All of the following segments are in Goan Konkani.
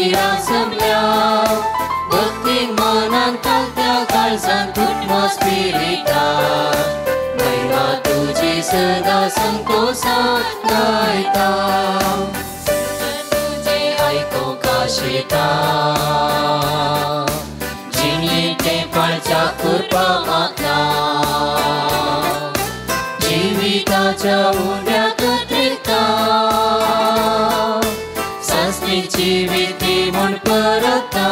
मंदिरा जमल्या भक्ती मनान कालत्या काळजान कुटुंबा स्पिरितान महिमा तुजी सदा संतोषान गायता तुझे आयकूंक आशेता जिणेंत पाळच्या कृपा मागता जिविताच्या उण्या कत्रिता सासणीक जिविती म्हूण परता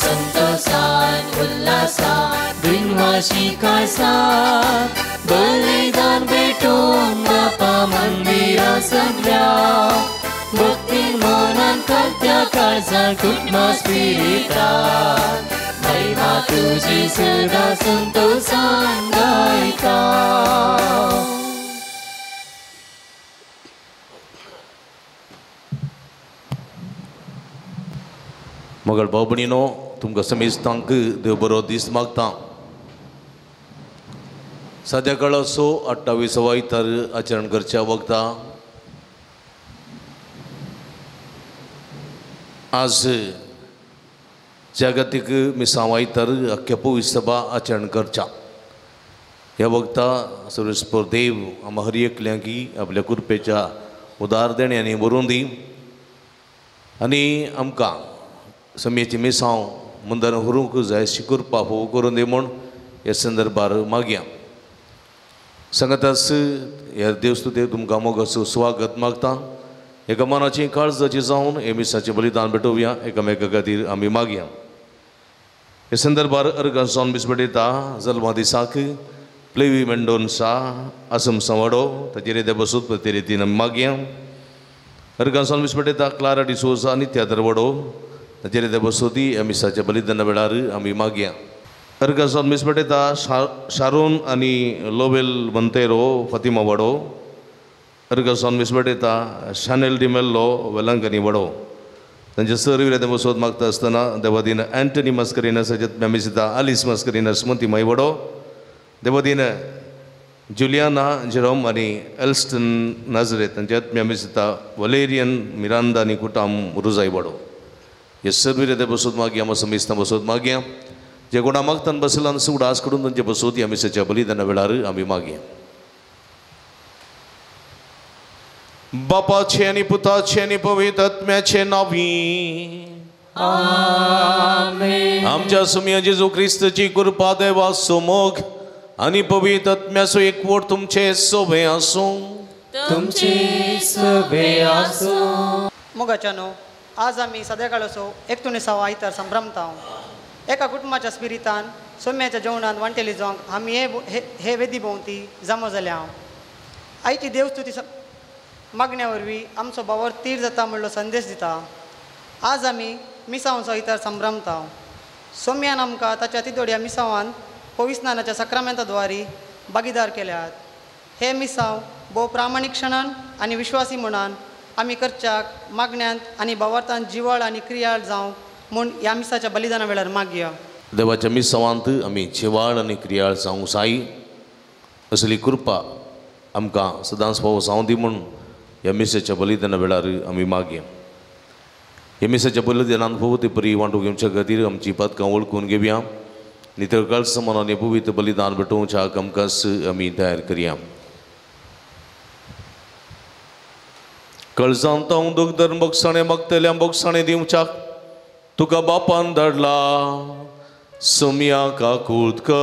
संतोषान उल्हासान बिनवाशी काळसान बलिदान भेटून बापा मंदिरा सगळ्या भक्ती मनान कालत्या काळजान कुटुंबा स्पिरितान महिमा तुजी सदा संतोषान गायता. मगळ भाव भयणीनो, तुमकां समेस्तांक देव बरो दीस मागता. सद्या काळाचो 28 आयतार आचरण करच्या वखदा आज जागतीक मिसांव आयतार अख्ख्या पवित्र सभा आचरण करच्या ह्या वखदा सर्वेस्पर देव आमकां हर एकल्यांकी आपल्या कृपेच्या उदार देण्यांनी बरोवन दी आनी आमकां सम्याची मिसांव मुंदान व्हरूंक जाय अशी कृपा फोव करून दी म्हूण ह्या संदर्भार मागया. सांगाताच ह्या देवस्तुतेक तुमकां मोगाचो स्वागत मागता. एका मनाची काळजाची जावन हे मिसाचें बलिदान भेटोवया, एकामेका खातीर आमी मागया. हे संदर्भार अर्गां जावन मीस भेटयता. जल्मा दिसाक प्लेवी मेंडोन्सा आसम संवाडो ताचेर येद्या बसूत प्रति रितीन आमी मागया. अर्गां जावन मीस भेटयता क्लारा डिसोजा आनी तियात्र वडो ताचेर येद्या बसोती ह्या मिसाच्या बलिदाना वेळार आमी मागया. अर्गां जावन मीस भेटयता शारोन आनी लोवेल मंतेरो फातिमा वडो. अर्गां जावन मीस भेटयता शानेल डिमेल्लो वेलंकनी वडो. तांचे सर विरें बसोत मागता आसतना देवादीन एंटनी मस्करिनस हाच्या आलिस मस्करिनस मोतीमाई वडो, देवादीन जुलियाना जेरोम आनी एल्स्टन नाजरेत तांच्या आत्म्या मिसिता वलेरियन मिरांदा आनी कुटाम रुजाय वडो. हे सर विरें बसोत मागया, आमकां समेस्तां बसोत मागया. जे कोणा मागतान बसला उडास करून तांचे बसोत ह्या मिसाच्या बलिदाना वेळार आमी मागया. बापाचे आनी पुताचे आनी पवित्र आत्म्याचे नांवी आमेन. आमच्या सुम्या जेजू क्रिस्ताची कृपा, देवाचो मोग आनी पवित्र आत्म्याचो एकवट तुमचे सोबे आसूं. तुमचे सोबे आसूं. मोगाच्यानो, आज आमी सद्याकाळाचो 19 आयतार संभ्रमता. एका कुटुंबाच्या स्पिरितान सोम्याच्या जेवणान वांटेली जावंक आमी हे वेदी भोंवती जमा जाल्या. आयची देवस्तुती मागण्या वरवीं आमचो भावार तीर जाता म्हणलो संदेश दिता. आज आमी मिसांवचो आयतार संभ्रमता. सोम्यान आमकां ताच्या तिदोड्या मिसांवान पविस्नानाच्या सक्रामेंता द्वारी भागीदार केल्यात. हे मिसांव भोव प्रामाणीकपणान आनी विश्वासी म्हणान आमी करच्याक मागण्यांत आनी भावार्थान जिवाळ आनी क्रियाळ जावंक म्हूण ह्या मिसाच्या बलिदाना वेळार मागया. देवाच्या मिसावांत आमी जिवाळ आनी क्रियाळ जावंक जाय असली कृपा आमकां सदांच फावो जावं दी म्हूण ह्या मिसाच्या बलिदाना वेळार आमी मागया. ह्या मिसाच्या बलिदानान फावो ते परी वांटूंक घेवच्या खातीर आमची पदकां वळखून घेवया. नितळ काळस मनान पवित्र बलिदान भेटोवच्याक आमकां आमी तयार करया. कळजांत हांव दुखदर बोगसाणें मागतल्या बोगसाणें दिवच्याक तुका बापान धाडला. सोम्या काकूत कर,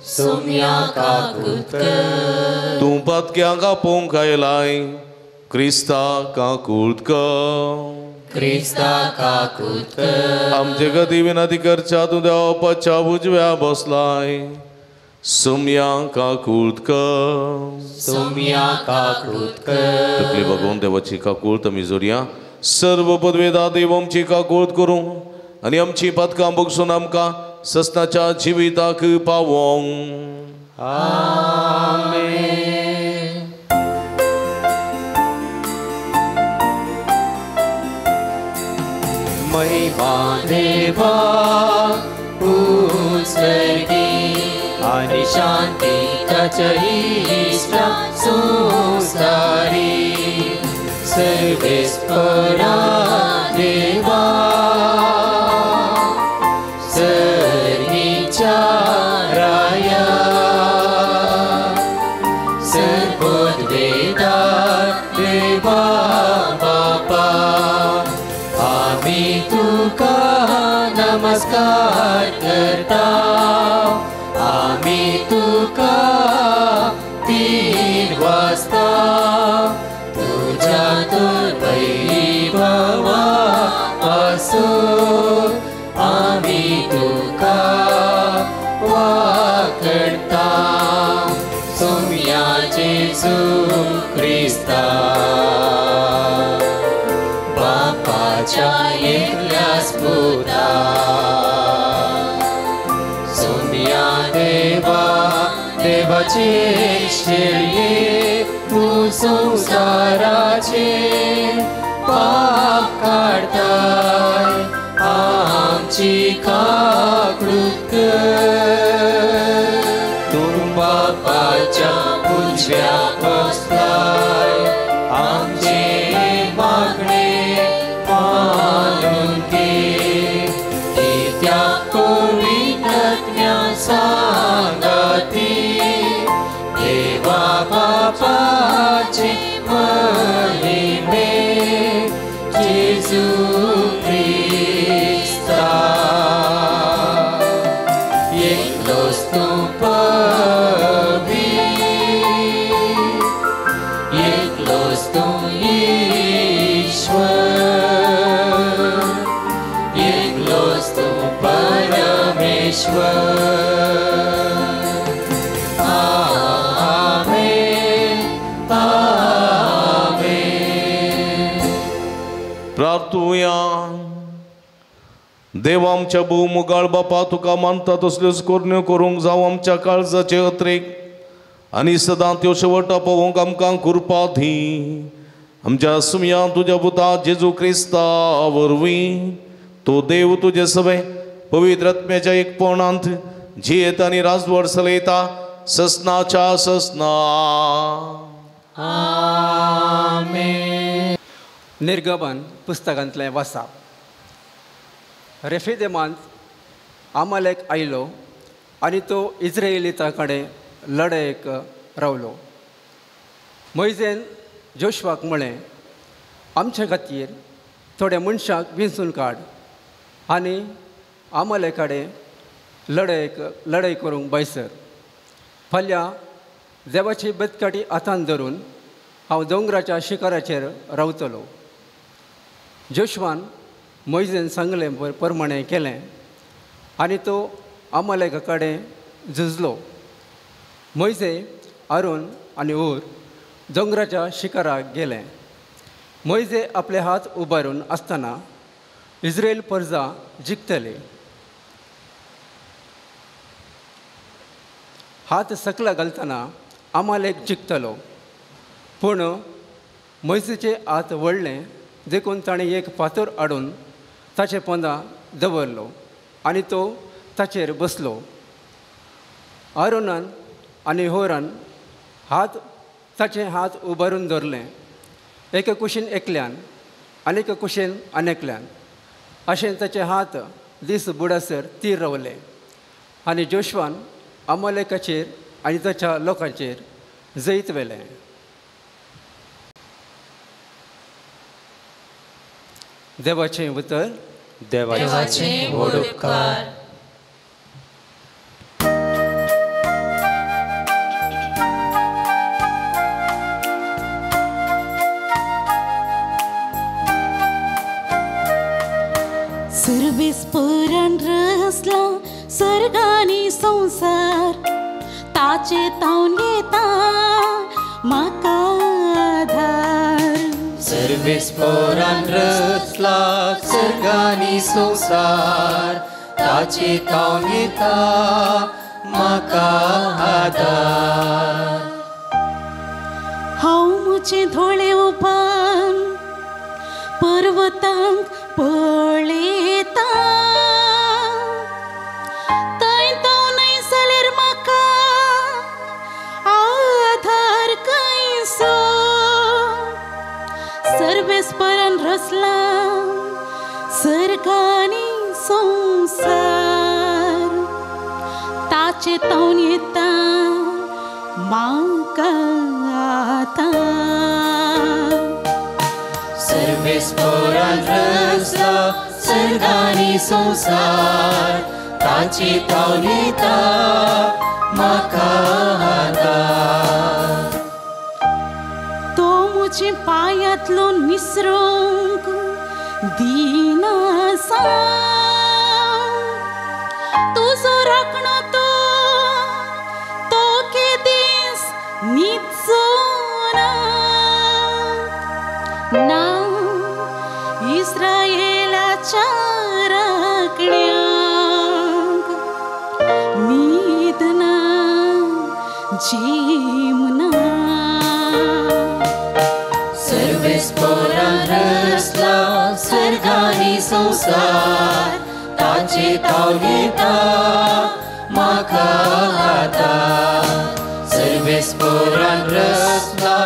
सोम्या काकूत कर. तूं पातक्यांक आपोवंक आयलाय, क्रिस्ता काकूत कर, क्रिस्ता काकूत कर. आमचे गती विनंती करच्या तूं देवाच्या उजव्या बसलाय. सोम्या काकूत कर, सोम्या काकूत कर. तकली बघून देवाची काकूत आमी जोडया. सर्व पदवेदा देव आमची काकूत करूं आनी आमची पातकां बगसून आमकां ससनाच्या जिविताक पावोंक. आमेन. महिमा देवा स्वर्गी आनी शांती ताच्या इश्टा संवसारी. सर्वेस्परा पदवेदार देवा बापा आमी तुका नमस्कार करता आमी तुका तीन वाजता तुज्या तर वैभवा पासून आमी तुका वाकडता सोम्या जेजू क्रिस्ता बापाच्या एकल्याच पुता सोम्या देवा देवाचे शेळये तूं संवसाराचे पाप काडताय आमची काकळूत कर तूं बापाच्या उजव्या बसलाय आमचे मागणे मानून घे कित्याक पवित्रत्म्या सांगाती देवा बापाचे महिमे जेजू क्रिस्ता एकलोच तूं पवित्र एकलोच तूं ईश्वर एकलोच तूं परमेश्वर. आमेन आमेन. प्रार्थुया. देव आमच्या भोव बापा तुका मानता तसल्योच करण्यो करूंक जावं आमच्या काळजाचे अत्रेक आनी सदां त्यो शेवटा पळोवंक आमकां कृपा दी. आमच्या सुमया तुज्या पुता जेजू क्रिस्ता वरवीं तो देव तुजे सवे पवित्र आत्म्याच्या एकपणांत जियेत आनी राजवट चलयता ससनाच्या ससना. आमेन. निर्गमन पुस्तकांतलें वासा. रेफिदेमांत आमालेक आयलो आनी तो इस्रायलिता कडेन लढायेक रावलो. मोयजेन जोशवाक म्हळें, आमचे खातीर थोड्या मनशांक विंचून काड आनी आमाले कडेन लढाय करूंक भायसर. फाल्यां देवाची बेतकाठी हातान धरून हांव दोंगराच्या शिखराचेर रावतलो. जोशवान मोयजेन सांगलें प्रमाणें केलें आनी तो आमालेका कडेन झुजलो. मोयजे आरून आनी हूर दोंगराच्या शिखराक गेले. मोयजे आपले हात उबारून आसतना इस्रायल परजा जिखतले. हात सकला घालतना आमालेक जिखतलो. पूण मोयजेचे हात वळ्ळे देखून ताणें एक फातर हाडून ताचे पोंदा दवरलो आनी तो ताचेर बसलो. आरोनान आनी होरान ताचे हात उबारून धरले, एके कुशीन एकल्यान आनी एके कुशीन आनी एकल्यान, अशें ताचे हात दीस बुडासर तीर रावले. आनी जोशवान आमालेकाचेर आनी ताच्या लोकांचेर जैत व्हेलें. देवाचें उतर. देवाचें व्हड उपकार. सर्वेस पुराण रचला सर्गानी संवसार ताचे तावन येता म्हाका आधार. सर्वेस पुराण रचला सर्गानी संवसार ताचे तावन येता म्हाका आधार. हांव म्हजे धोळे उपान पर्वतांक पळयता थंय तावनय जाल्यार म्हाका आधार खंयसो. सर्वेस्परान रचला सर्गानी संवसार ताचे तावन येता म्हाका सर्वेस्परान रचला सर्ग आनी संवसार ताची तावलेता म्हाका आदार. तो मुझे पायांतलो निसरोंक दिनासा तुजो राखणो तो तो केदीस न्हिदचो ना ना इस्रायेलाच्या राखण्यांक न्हीद ना जीम ना. सर्वेस्परान रचला सर्ग आनी संवसार ताचे तावलेता म्हाका आदार. सर्वेस्परान रचला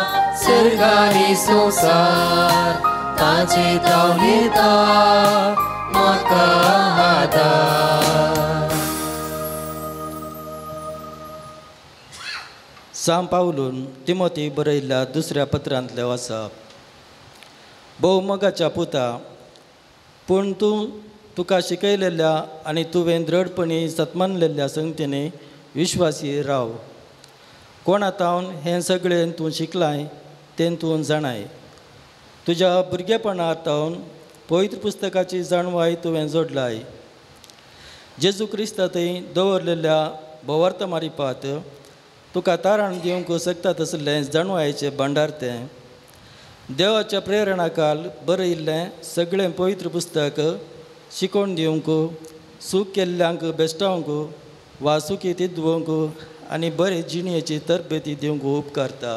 सर्ग आनी संवसार ताचे तावलेता म्हाका आदार. सांत पावलून तिमोती बरयल्ल्या दुसऱ्या पत्रांतलें वाचप. भोव मोगाच्या पुता, पूण तूं तुका शिकयलेल्या आनी तुवें दृढपणी सत्मानलेल्या संगतीने विश्वासी राव. कोणा तावन हें सगळें तूं शिकलाय तें तूं जाणाय. तुज्या भुरगेपणा तावन पवित्र पुस्तकाची जाणवाय तुवें जोडलाय. जेजू क्रिस्ता थंय दवरलेल्या भोवार्थ मारिपात तुका तारण दिवंक शकता तसलें जाणवायेचें भांडार तें. देवाच्या प्रेरणाकाल बरयिल्लें सगळें पवित्र पुस्तक शिकोवन दिवंक, सूख केल्ल्यांक बेश्टावंक वा सुखी तिदवंक आनी बरे जिणेची तरबेती दिवंक उपकारता.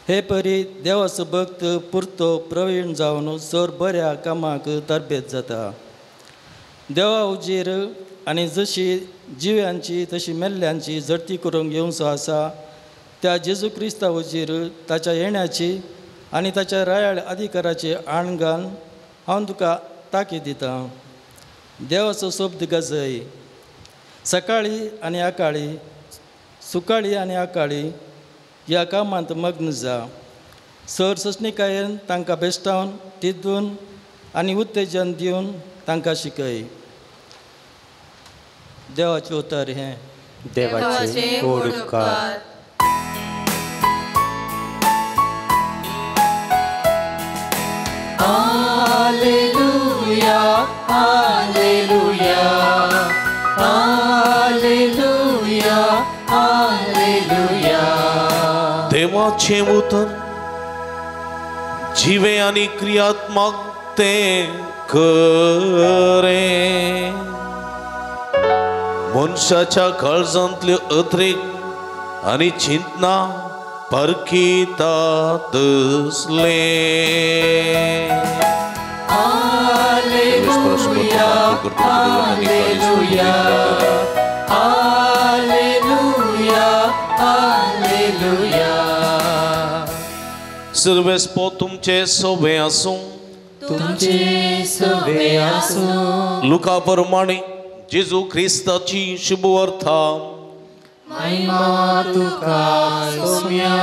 हे परी देवाचो भक्त पुरतो प्रवीण जावन सर बऱ्या कामाक तरबेत जाता. देवा उजीर आनी जशी जिव्यांची तशी मेल्ल्यांची जडती करूंक येवचो आसा त्या जेजू क्रिस्ता उजीर ताच्या येण्याची आनी ताच्या रायाळ अधिकाराची आण घालून हांव तुका ताकीद दितां. देवाचो शब्द गजय. सकाळी आनी आकाळी, सुकाळी आनी आकाळी ह्या कामांत मग्न जा. सर ससणिकायेन तांकां बेश्टावन तितून आनी उत्तेजन दिवन तांकां शिकय. देवाचें उतर हें. देवाचे गोड उपकार. Hallelujah, hallelujah, hallelujah, hallelujah. देवाचें उतर जिवे आनी क्रियात्मक तें खरें. मनशाच्या काळजांतल्यो अत्रेक आनी चिंतना परखिता तसलें. Hallelujah, hallelujah, hallelujah, hallelujah. सर्वेस्पो तुमचे सोबे आसूं. तुमचे सोबे आसूं. लुका प्रमाणे जेजू क्रिस्ताची शुभवार्ता. महिमा तुका सोम्या.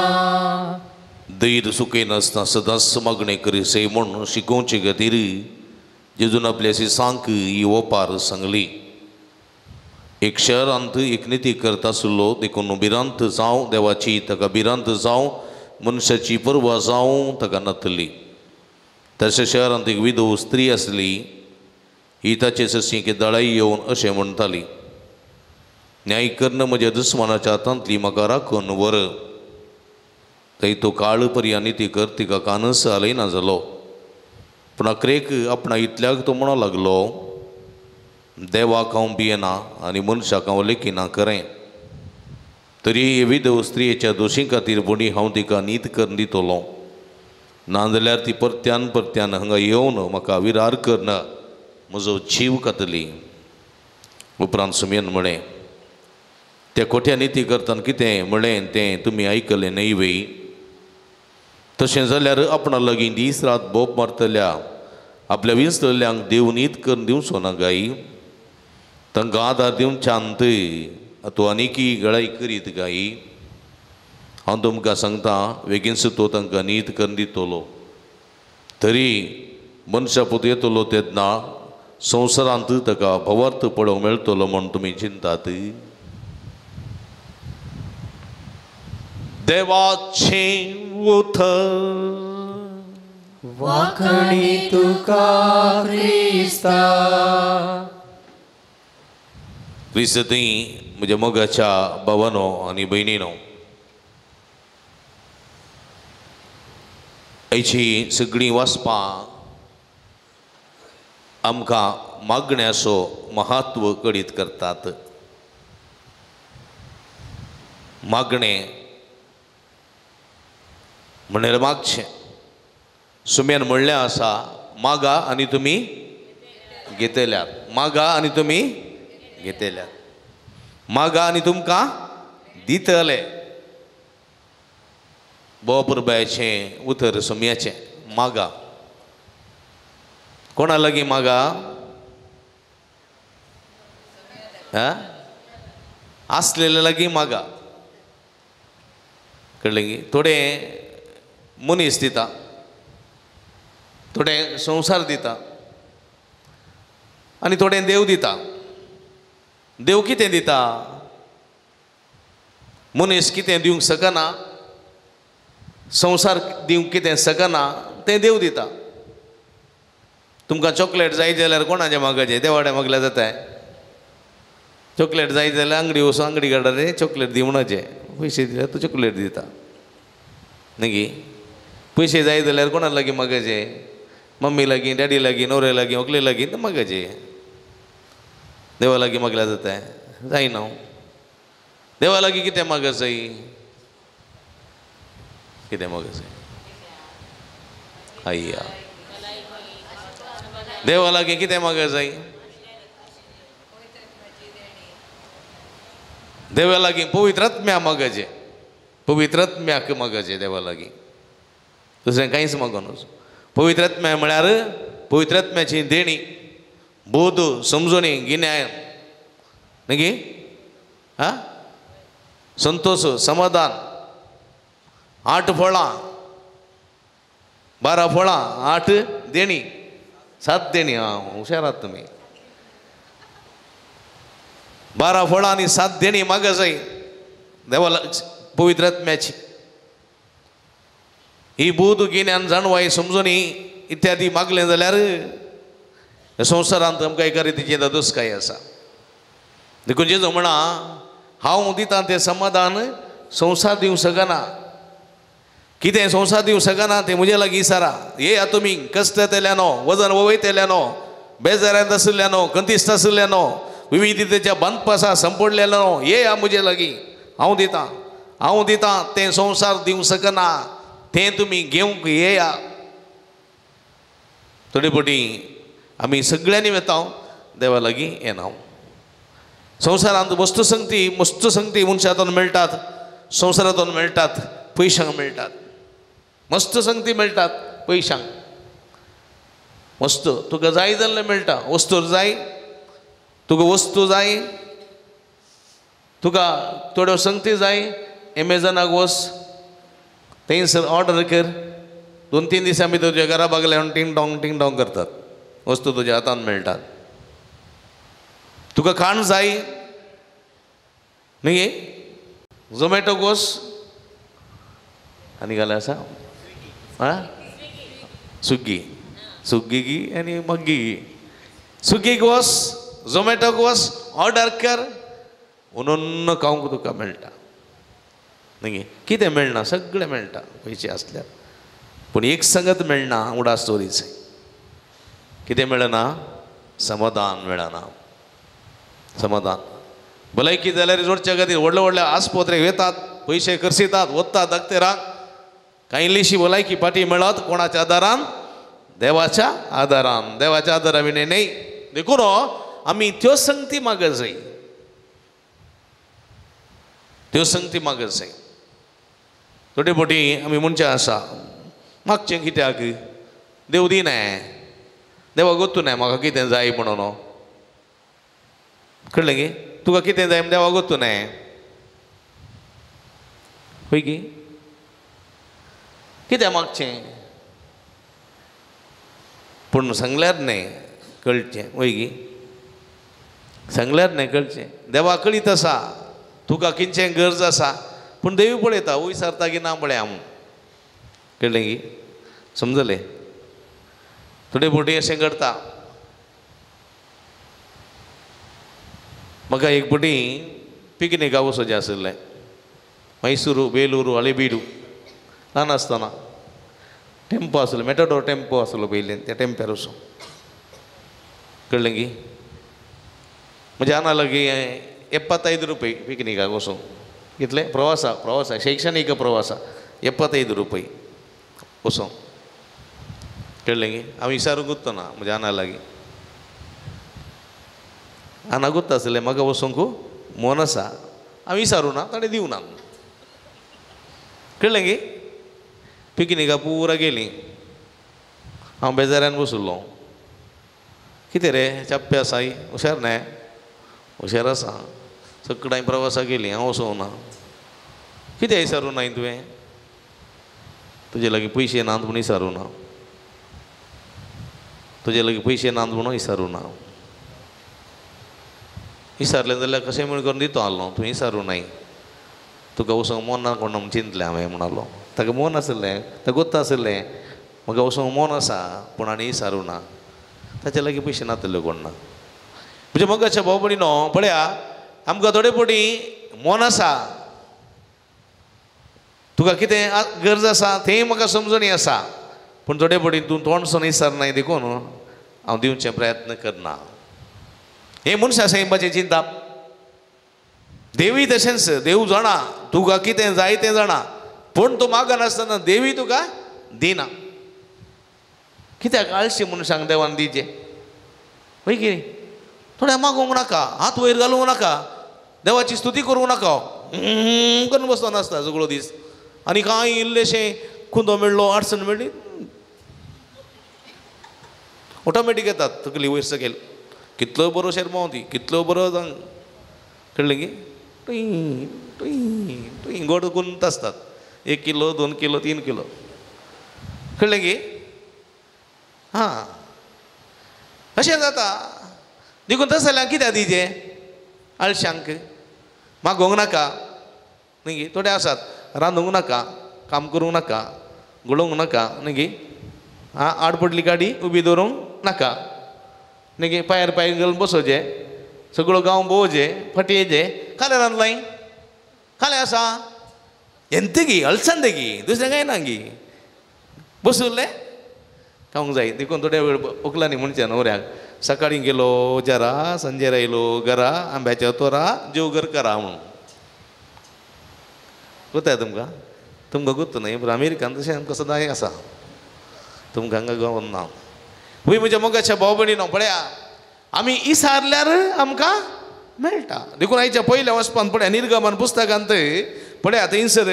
धैर्य सुके नासतना सदांच मागणें करीसे म्हूण शिकोवचे खातीर जेजून आपल्या सांक ही ओपार सांगली. एक शहरांत एक निती करता आसलो देखून भिरांत जावं देवाची ताका भिरांत जावं मनशाची पर्वा जावं ताका नातली. तशें शहरांत एक विधव स्त्री आसली. ही ताचे सशी दळाई येवन अशें म्हणटाली, न्याय कर्ण म्हज्या दुस्मानाच्या हातांतली म्हाका राखून व्हर. थंय तो काळ पर्यान ती कर तिका कानस हालयना जालो. पूण अकरेक आपणा इतल्याक तो म्हणो लागलो, देवाक हांव भियेना आनी मनशाक हांव लेखिना खरें, तरी हे विधव स्त्रियेच्या दोशी खातीर पुणी हांव तिका नीत करून दितलो, नाजाल्यार ती परत्यान परत्यान हांगा येवन म्हाका विरार करना म्हजो जीव खातली. उपरांत सुमयन म्हळें, त्या खोट्या निती करतना कितें म्हळें तें तुमी आयकलें न्हय वय? तशें जाल्यार आपणा लागीं दीस रात बोप मारतल्या आपल्या विंचलेल्यांक देव नीत करून दिवचो ना गाय? तांकां आदार दिवच्यान तूं आनीकी गळाय करीत गाय? हांव तुमकां सांगता, बेगीनच तो तांकां नीत करून दितलो. तरी मनशा पूत येतलो तेन्ना संवसारांत ताका भावार्थ पळोवंक मेळटलो म्हूण तुमी चिंतात. देवाचें उतर. वाखणी तुका क्रिस्ता. क्रिस्ती म्हज्या मोगाच्या भावानो आनी भयणीनो, आयची सगळीं वाचपां आमकां मागण्याचो महत्व कळीत करतात. मागणें म्हणल्यार मागचें. सुम्यान म्हणलें आसा, मागा आनी तुमी घेतल्यात, मागा आनी तुमी घेतल्यात, मागा आनी तुमकां दितले. भोव पुरबायचें उतर सुम्याचें, मागा. कोणा लागीं मागा? आसलेले लागीं मागा. कळ्ळें की? थोडे मनीस दिता, थोडे संवसार दिता आनी थोडे देव दिता. देव कितें दिता? मनीस कितें दिवंक शकना, संवसार दिवंक कितें शकना, तें देव दिता. तुमकां चॉकलेट जाय जाल्यार कोणाचें मागचें? देवाडे मागल्यार जाता. चॉकलेट जाय जाल्यार आंगडी वचून आंगडी काडटा रे, चॉकलेट दी म्हणचें, पयशे दिल्यार तूं चॉकलेट दिता न्ही गी. पयशे जाय जाल्यार कोणा लागीं मागचें? मम्मी लागीं, डॅडी लागीं, नवऱ्या लागीं, व्हंकले लागीं मागचें. देवा लागीं मागल्यार जाता? जायना. देवा लागीं कितें मागचें? कितें मागचें? आय्या, देवा लागीं कितें मागचें? देवा लागीं पवित्र आत्म्या मागचें, पवित्र आत्म्याक मागचें देवा लागीं, दुसरें कांयच मागूं नजो. पवित्र आत्म्या म्हळ्यार पवित्र आत्म्याची देणी, बोध, समजणी, गिन्यान न्ही गी, आं, संतोश, समाधान. 8 फळां, 12 फळां, 8 देणी, 7 देणी. आं, हुशार आहात तुमी. 12 फळां आनी 7 देणी मागं जाय देवा पवित्र आत्म्याची. ही बोध, गिन्यान, जाणवाय, समजणी इत्यादी मागलें जाल्यार संवसारांत आमकां एका रितीची दुस्काय आसा. देखून जेजू म्हणा, हांव दितां तें समाधान संवसार दिवंक शकना. कितें संवसार दिवंक शकना तें म्हजे लागीं सारा. येया तुमी कश्ट येतल्यानो, वजन वयतल्यानो, बेजारांत आशिल्ल्यानो, कंतिस्त आशिल्ल्यानो, विविधतेच्या बांदपासा संपडलेल्यानो, येया म्हजे लागीं, हांव दितां, हांव दितां तें संवसार दिवंक शकना, तें तुमी घेवंक येया. थोडे फावटी आमी सगळ्यांनी वता देवा लागीं येना. संवसारांत वस्तू संगती, वस्तू संगती मनशांतून मेळटात, संवसारांतून मेळटात, पयशांक मेळटात, मस्त संगती मेळटात पयशांक. वस्तू तुका जाय जाल्यार मेळटा, वस्तू जाय तुका, वस्तू जाय तुका, थोड्यो संगती जाय, एमेझॉनाक वच, थंयसर ऑर्डर कर, 2-3 दिसां भितर तुज्या घरा बागले म्हूण टिंग टोंग टिंग टोंग करतात, वस्तू तुज्या हातान मेळटात. तुका खाण जाय न्ही, झोमॅटो वच, आनी घालें आसा आं, स्विगी, स्विगी गी आनी मग्गी गी, स्विगीक वच, झोमॅटोक वच, ऑर्डर कर, म्हणून खावंक तुका मेळटा न्ही. कितें मेळना? सगळें मेळटा पयशे आसल्यार. पूण एक संगत मेळना, उडास दवरीचें. कितें मेळना? समाधान मेळना. समाधान भलायकी जाल्यार जोडच्या खातीर व्हडले व्हडले आस्पत्रेक वेतात, पयशे खर्चितात, वतात दाक्तेरांक, कांय इल्लीशी भलायकी फाटी मेळत कोणाच्या आदारान? देवाच्या आदारान. देवाच्या आदारा विणें न्ही. देखून आमी त्यो संगती मागत जाय, त्यो संगती मागत जाय. थोडे फावटी आमी मनशां आसा, मागचें कित्याक? देव दिनाय, देवा गोत्तू नाय म्हाका कितें जाय म्हणून. कळ्ळें गी? तुका कितें जाय देवा गोत्तू नाय, हय गी? कितें मागचें? पूण सांगल्यार न्हय कळचें वय गी सांगल्यार न्हय कळचें देवा कळीत आसा तुका किंचें गरज आसा पूण देवी पळयता वय सारता की ना पळया म्हूण कळ्ळें की समजलें थोडे फावटी अशें घडता म्हाका एक फावटी पिकनिकाक वचोचें आशिल्लें मैसूरू बेलूरू हळेबीडू ल्हान आसतना टेम्पो आसलो मेटाडोर टेम्पो आसलो पयलीं त्या टेम्प्यार वचूं कळ्ळें की म्हणजे आना लागीं 75 रुपये पिकनिकाक वचूं कितले प्रवासा प्रवासा शैक्षणिक प्रवासा 75 रुपये वचूं कळ्ळें की हांव विचारूंक गुत्तो ना म्हज्या आना लागीं आना गुत्ता आसलें म्हाका वचूंक मन आसा हांव विचारूं ना ताणें दिवना कळ्ळें की पिकनिका पुरा गेली हांव बेजाऱ्यान बसलो कितें रे चाप्पे आसाय हुशार न्हय हुशार आसा सगळ्यां प्रवासाक गेली हांव वचोंक ना कितें विचारूं ना तुवें तुजे लागीं पयशे नात म्हूण विचारूं ना तुजे लागीं पयशे नात म्हणून विचारूं ना विचारलें जाल्यार कशें म्हूण करून दितो आहलो तूं विचारूं नाय तुका वचोंक मन ना कोण म्हूण चिंतलें हांवें म्हणालो ताका मन आसलें ताका गोत्ता आसलें म्हाका वचोंक मन आसा पूण आनी विचारूं ना ताच्या लागीं पयशे नातले कोण ना म्हणजे मोगाच्या भाव भयणीनो पळया आमकां थोडे फावटी मन आसा तुका कितें गरज आसा तें म्हाका समजणी आसा पूण थोडे फावटी तूं तोंडसो विचारनाय देखून हांव दिवचे प्रयत्न करना हें मनशां सैमाचें चिंतप देवी तशेंच देव जाणा तुका कितें जाय तें जाणा पूण तूं मागनासतना देवी तुका दिना कित्याक आळशी मनशांक देवान दिवचें वय कितें थोड्या मागूंक नाका हात वयर घालूंक नाका देवाची स्तुती करूंक नाका करून बसतो नासता सगळो दीस आनी कांय इल्लेशें खुंदो मेळ्ळो अडचण मेळ्ळी ऑटोमॅटीक येतात तकली वयर सकयल कितलो बरो शेरमांव ती कितलो बरो जावं कळ्ळें की टुई टुई टुई गोड गुंत आसतात 1 किलो 2 किलो 3 किलो कळ्ळें की हां अशें जाता देखून तशें जाल्यार कित्याक दिवचें आळशांक मागोवंक नाका न्ही गी थोडे आसात रांदूंक नाका काम करूंक नाका गळोवंक नाका न्ही गी आं आड पडली गाडी उबी दवरूंक नाका न्ही गी पांयार पांय घालून बसोचें सगळो गांव भोंवचें फाटीं येचें खालें रांदलाय खालें आसा एंतगी अळसंदगी दुसरें कांय ना गी बसुल्लें खावंक जाय देखून थोड्या वेळ ओकलांनी म्हणचें न्हवऱ्याक सकाळीं गेलो जरा सांजेर आयलो घरा आंब्याच्या तोरा जेव घर करा म्हणून गोताय तुमकां तुमकां गोत्त न्हय पूण अमेरिकान तशें आमकां सदांय आसा तुमकां हांगा गांवान ना वय म्हज्या मोगाच्या भाव भयणीनो पळया आमी इसारल्यार आमकां मेळटा देखून आयच्या पयल्या वचपान पळया निर्गमन पुस्तकांत पळया थंयसर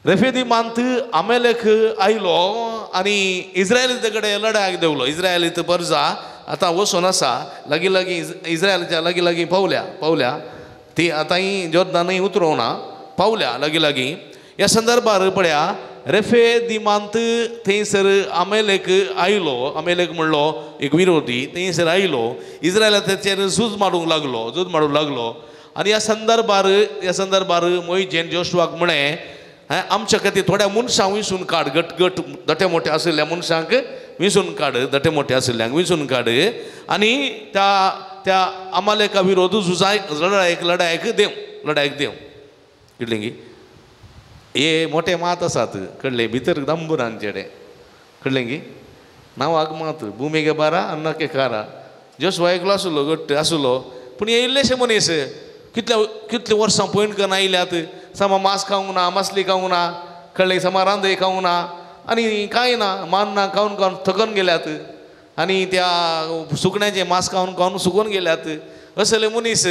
रेफेदीमांत आमेलेक आयलो आनी इस्रायलीत कडेन लडायक देंवलो इस्रायलीत परजा आतां वचून आसा लागीं लागीं इस्रायलाच्या लागीं लागीं पावल्या पावल्या ती आतांय जोर्दानय उतरोवंक ना पावल्या लागीं लागीं ह्या संदर्भार पळया रेफेदीमांत थंयसर आमेलेक आयलो आमेलेक म्हणलो एक विरोधी थंयसर आयलो इस्रायलाचेर झूज मारूंक लागलो झूज मारूंक लागलो आनी ह्या संदर्भार मोहिजेन जोशुआक म्हळें आमच्या खातीर थोड्या मनशांक विंचून काड गट गट दटे मोठे आशिल्ल्या मनशांक विंचून काड दटे मोठे आशिल्ल्यांक विंचून काड आनी त्या त्या आमालेका विरोध झुजाय लडायक देव लडायक देव कळ्ळें की हे मोठे मात आसात कळ्ळें भितर दंबूर चेडे कळ्ळें की नांवाक मात भुमिके बारा अन्नाके कारा जोशुआ एकलो आसलो घट्ट आसलो पूण हे इल्लेशे मनीस कितल्या कितलीं वर्सां पयण करून आयल्यात समा मांस खावंक ना मासली खावंक ना कळ्ळें समा रांदय खावंक ना आनी कांय ना मान ना खावन खावन थकून गेल्यात आनी त्या सुकण्याचें मांस खावन खावन सुकून गेल्यात असले मनीस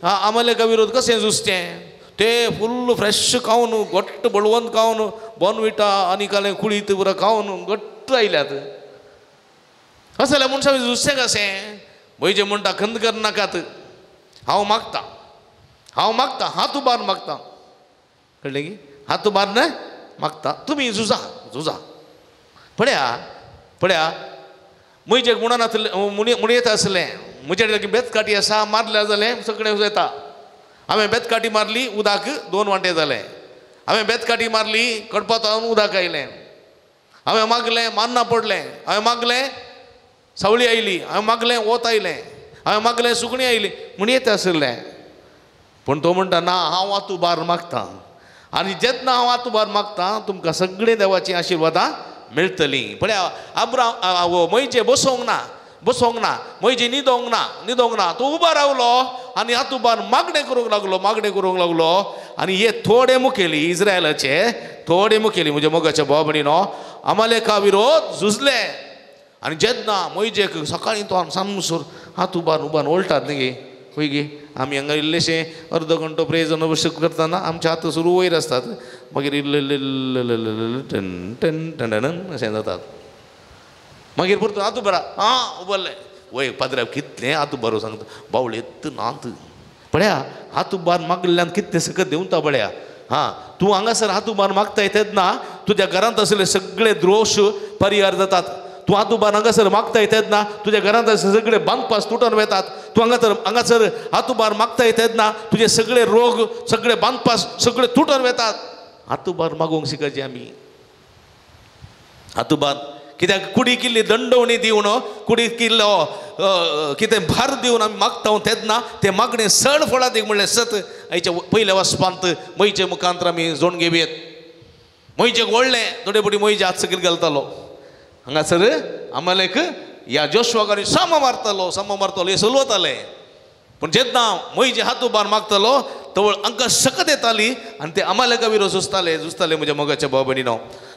आमलेका विरोध कशें झुजचें ते फुल्ल फ्रेश खावन घट्ट बळवंत खावन बोनविटा आनी कालें कुळीत पुरो खावन घट्ट आयल्यात असल्या मनशां झुजचें कशें भंयचे म्हणटा खंत करनाकात हांव मागता हांव मागता हात उबार मागता कळ्ळें की हात उबार न्हय मागता तुमी झुजा झुजा पळया पळया म्हजेक म्हणून म्हणयत आसलें म्हजे लागीं बेतकाठी आसा मारल्यार जालें सगळें येता. हांवें बेतकाठी मारली उदक 2 वांटे जालें. हांवें बेतकाठी मारली कडपातावन उदक आयलें. हांवें मागलें मान्ना पडलें. हांवें मागलें सावळी आयली. हांवें मागलें वत आयलें. हांवें मागलें सुकणी आयली म्हणयत आशिल्लें. पूण तो म्हणटा ना हांव आतू बार मागतां आनी जेन्ना हांव आतू बार मागतां तुमकां सगळीं देवाचीं आशिर्वादां मेळटलीं. पळया आब्राम मोयजे बसोंक ना बसोंक ना मोयजे न्हिदोंक ना न्हिदोंक ना तो उबो रावलो आनी हात उबार मागणें करूंक लागलो मागणें करूंक लागलो. आनी हे थोडे मुखेली इस्रायलाचे थोडे मुखेली म्हज्या मोगाच्या भाव भयणीनो अमालेका विरोध झुजले. आनी जेन्ना मोयजेक सकाळीं तो सामसूर हात उबार उबार ओळटात न्ही गे खंय गे आमी हांगा इल्लेशें अर्द घंटो प्रेज वर्शिप करतना आमचे हात सुरू वयर आसतात मागीर इल्ले इल्ले टन टन टन अशें जातात. मागीर परतून हात उबारा आं उबारलें वय पाद्र्याक कितलें हात उबारो सांगता बावळे नात पळया हात उबार मागल्यान कितलें सकत देंवता पळया. हां तूं हांगासर हात उबार मागताय तेन्ना तुज्या घरांत आसले सगळे द्रोश परिहार जातात. तूं हात उबार हांगासर मागताय तेन्ना तुज्या घरांत आसले सगळे बांदपास तुटून वेतात. तूं हांगासर हांगासर हात उबार मागताय तेन्ना तुजे सगळे रोग सगळे बांदपास सगळे तुटून वेतात. हात उबार मागूंक शिकायचे आमी हात उबार कित्याक कुडीक इल्ली दंडवणी दिवन कुडीक इल्लो कितें भार दिवन आमी मागता तेन्ना तें मागणें सड फळादीक म्हणलें सत आयच्या पयल्या वचपांत मोयचे मुखांतर आमी जोण घेवयेत. मोयचेक व्हडलें थोडे फावटी मोयचे हात सकयल घालतालो हांगासर आमलेक ह्या जोशवाक आनी सामो मारतालो सामो मारतालो हे सलवताले. पूण जेन्ना मोयचे हात उबार मागतालो तवळ हांकां सकत येताली आनी ते अमालेका विरोध झुजताले झुजताले म्हज्या मोगाच्या भाव भयणीनो.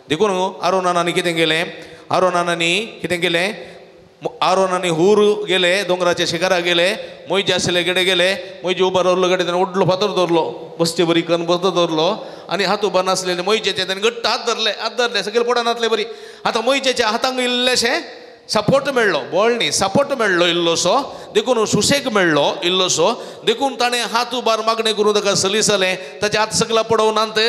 देखून आरोनान कितें केलें आरोनानी कितें केलें आरोनानी हूर गेले दोंगराच्या शिखरा गेले मोयजे आसले गडे गेले मोयजे उबार दवरलो गडे ताणें व्हडलो फातर दवरलो बसचे बरी करून बसतो दवरलो आनी हात उबार नासलेले मोयजेचे ताणें घट्ट हात धरले हात धरले सगळे पोटान बरी. आतां मोयजेच्या हातांक इल्लेशें सपोर्ट मेळ्ळो बळ न्ही सपोर्ट मेळ्ळो इल्लोसो देखून सुशेग मेळ्ळो इल्लोसो देखून ताणें हात उबार मागणें करून ताका सलीसलें ताचे हात सगळा पडोवनात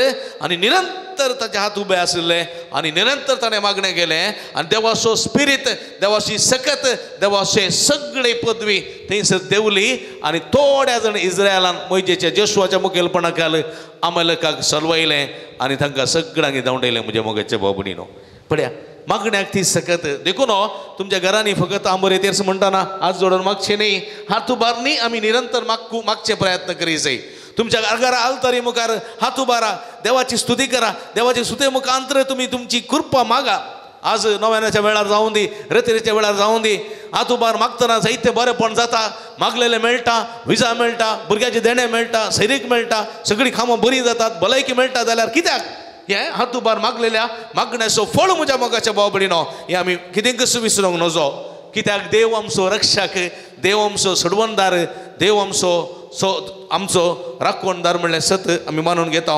आनी निरंतर ताचे हात उबे आशिल्ले आनी निरंतर ताणें मागणें केलें आनी देवाचो स्पिरीत देवाची सकत देवाचे सगळे पदवी थंयसर देंवली आनी थोड्या जाण इस्रायलान मोयजेच्या जेशवाच्या मुखेलपणा खाल अमालेकाक सलवयलें आनी तांकां सगळ्यांक धांवडायलें म्हज्या मोगाच्या भाव भयणीनो. पळया मागण्याक ती सकत. देखून तुमच्या घरांनी फकत आंबोर येतेर म्हणटाना हात जोडून मागचें न्ही हात उबार न्ही आमी निरंतर मागचे प्रयत्न करी जाय. तुमच्या घरा आलतारी मुखार हात उबारा देवाची स्तुती करा देवाची स्तुती मुखांतर तुमी तुमची कृपा मागा. आज नव्यानाच्या वेळार जावं दी रतिरेच्या वेळार जावं दी हात उबार मागतना जायते बरेंपण जाता मागलेलें मेळटा विजा मेळटा भुरग्याचें देणें मेळटा सैरीक मेळटा सगळीं कामां बरीं जातात भलायकी मेळटा जाल्यार कित्याक हें हात उबार मागलेल्या मागण्याचो फळ म्हज्या मोगाच्या भाव भयणीनो हें आमी कितें कसो विसरूंक नजो. कित्याक देव आमचो रक्षक देव आमचो सोडवणदार देव आमचो सो आमचो राखणदार म्हणलें सत आमी मानून घेता.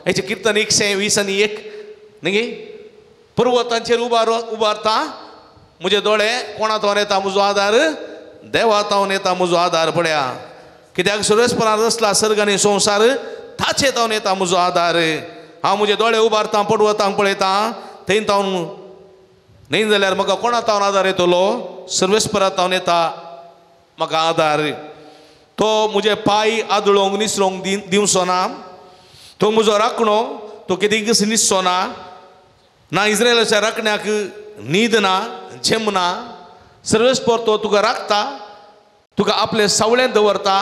हेचें किर्तन 120 न्ही गे पर्वतांचेर उबार उबारता म्हजे दोळे कोणा तावन येता म्हजो आदार देवा तावन येता म्हजो आदार. पळया कित्याक सुरेशपणान रचला सर्ग आनी संवसार ताचे तावन येता म्हजो आदार. हांव म्हजे दोळे उबारतां पडवतांक पळयतां थंय तावन न्हय जाल्यार म्हाका कोणा तावन आदार येतलो सर्वेस्परा तावन येता म्हाका आदार. तो म्हजे पांय आदळोंक निसरोंक दिवचो ना तो म्हजो राखणो तो कितेंच निसचो ना ना इस्रायलाच्या राखण्याक न्हीद ना झेम ना. सर्वेस्पर तो तुका राखता तुका आपले सावळेंत दवरता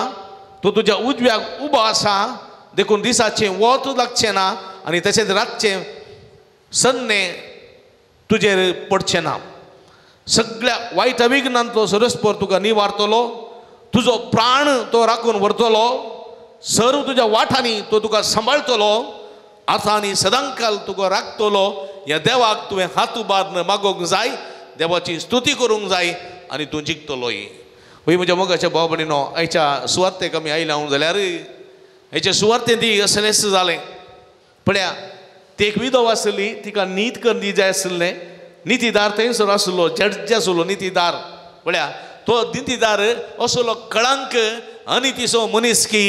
तो तुज्या उजव्याक उबो आसा देखून दिसाचें वत लागचें ना आनी तशेंच रातचें सन्ने तुजेर पडचें ना. सगळ्या वायट अविघ्नांतलो सर्वेस्पर तुका निवारतलो तुजो प्राण तो राखून व्हरतलो सर्व तुज्या वाठांनी तो तुका सांबाळटलो आतां आनी सदांकाल तुका राखतलो. ह्या देवाक तुवें हात उबारून मागोवंक जाय देवाची स्तुती करूंक जाय आनी तूं जिखतलोय. हय म्हज्या मोगाच्या भाव भयणीनो आयच्या सुवार्तेक आमी आयल्या हांव जाल्यार हेच्या सुवार्तें ती असलेंच जालें. पळया ती एक विधव आसली तिका नीत करली जाय आसलें नितीदार थंयसर आसलो जड्ज आसलो नितीदार. पळया तो नितीदार असलो कळंक अनितीचो मनीस की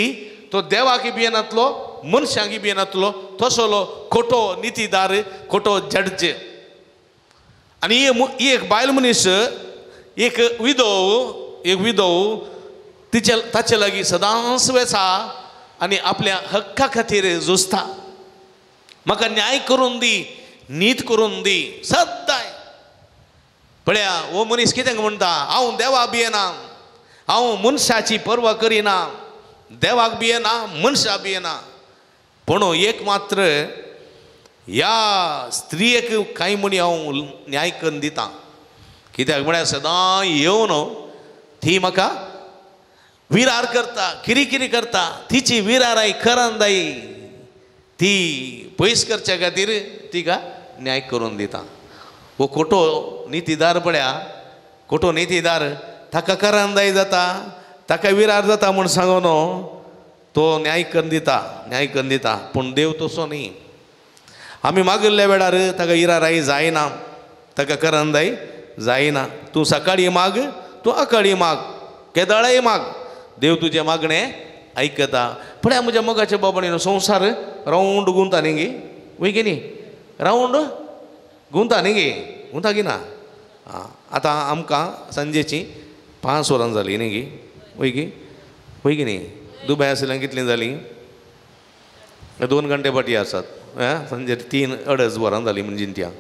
तो देवाक भियेनातलो मनशांक भियेनातलो तसलो खोटो नितीदार खोटो जड्ज. आनी ही एक बायल मनीस एक विधव तिच्या ताचे लागीं सदांच वेचा आनी आपल्या हक्का खातीर झुजता. म्हाका न्याय करून दी, नीत करून दी सदांय. पळया हो मनीस कितें म्हणटा, हांव देवा भियेना, हांव मनशाची पर्वा करिना, देवाक भियेना, मनशा भियेना, पूण एक मात्र ह्या स्त्रियेक कांय म्हणी हांव न्याय करून दिता. कित्याक म्हळ्यार सदां येवन ती म्हाका विरार करता, किरी करता, तिची विराराय करंदाय ती पयस करच्या खातीर तिका न्याय करून दिता. हो खोटो नितीदार पळया, खोटो नितीदार ताका करंदाय जाता, ताका विरार जाता म्हूण सांगून तो न्याय करून दिता, न्याय करून दिता. पूण देव तसो न्ही. आमी मागिल्ल्या वेळार ताका इराराय जायना, ताका करंदाय जायना. तूं सकाळी माग, तूं आकाळी माग, केदाळाय माग, देव तुजें मागणें आयकता. पळया म्हज्या मोगाच्या बाबांनी संवसार रावंड गुंता न्ही गे, वय गे न्ही, रावंड गुंता न्ही गे, गुंता गी ना. आतां आमकां सांजेची 5 वरां जालीं न्ही गे, वय गे, वय गे न्ही. दुबय आशिल्ल्यान कितलीं जालीं, 2 घंटे फाटीं आसात. सांजे 3-2.5 वरां जालीं म्हणजे त्या.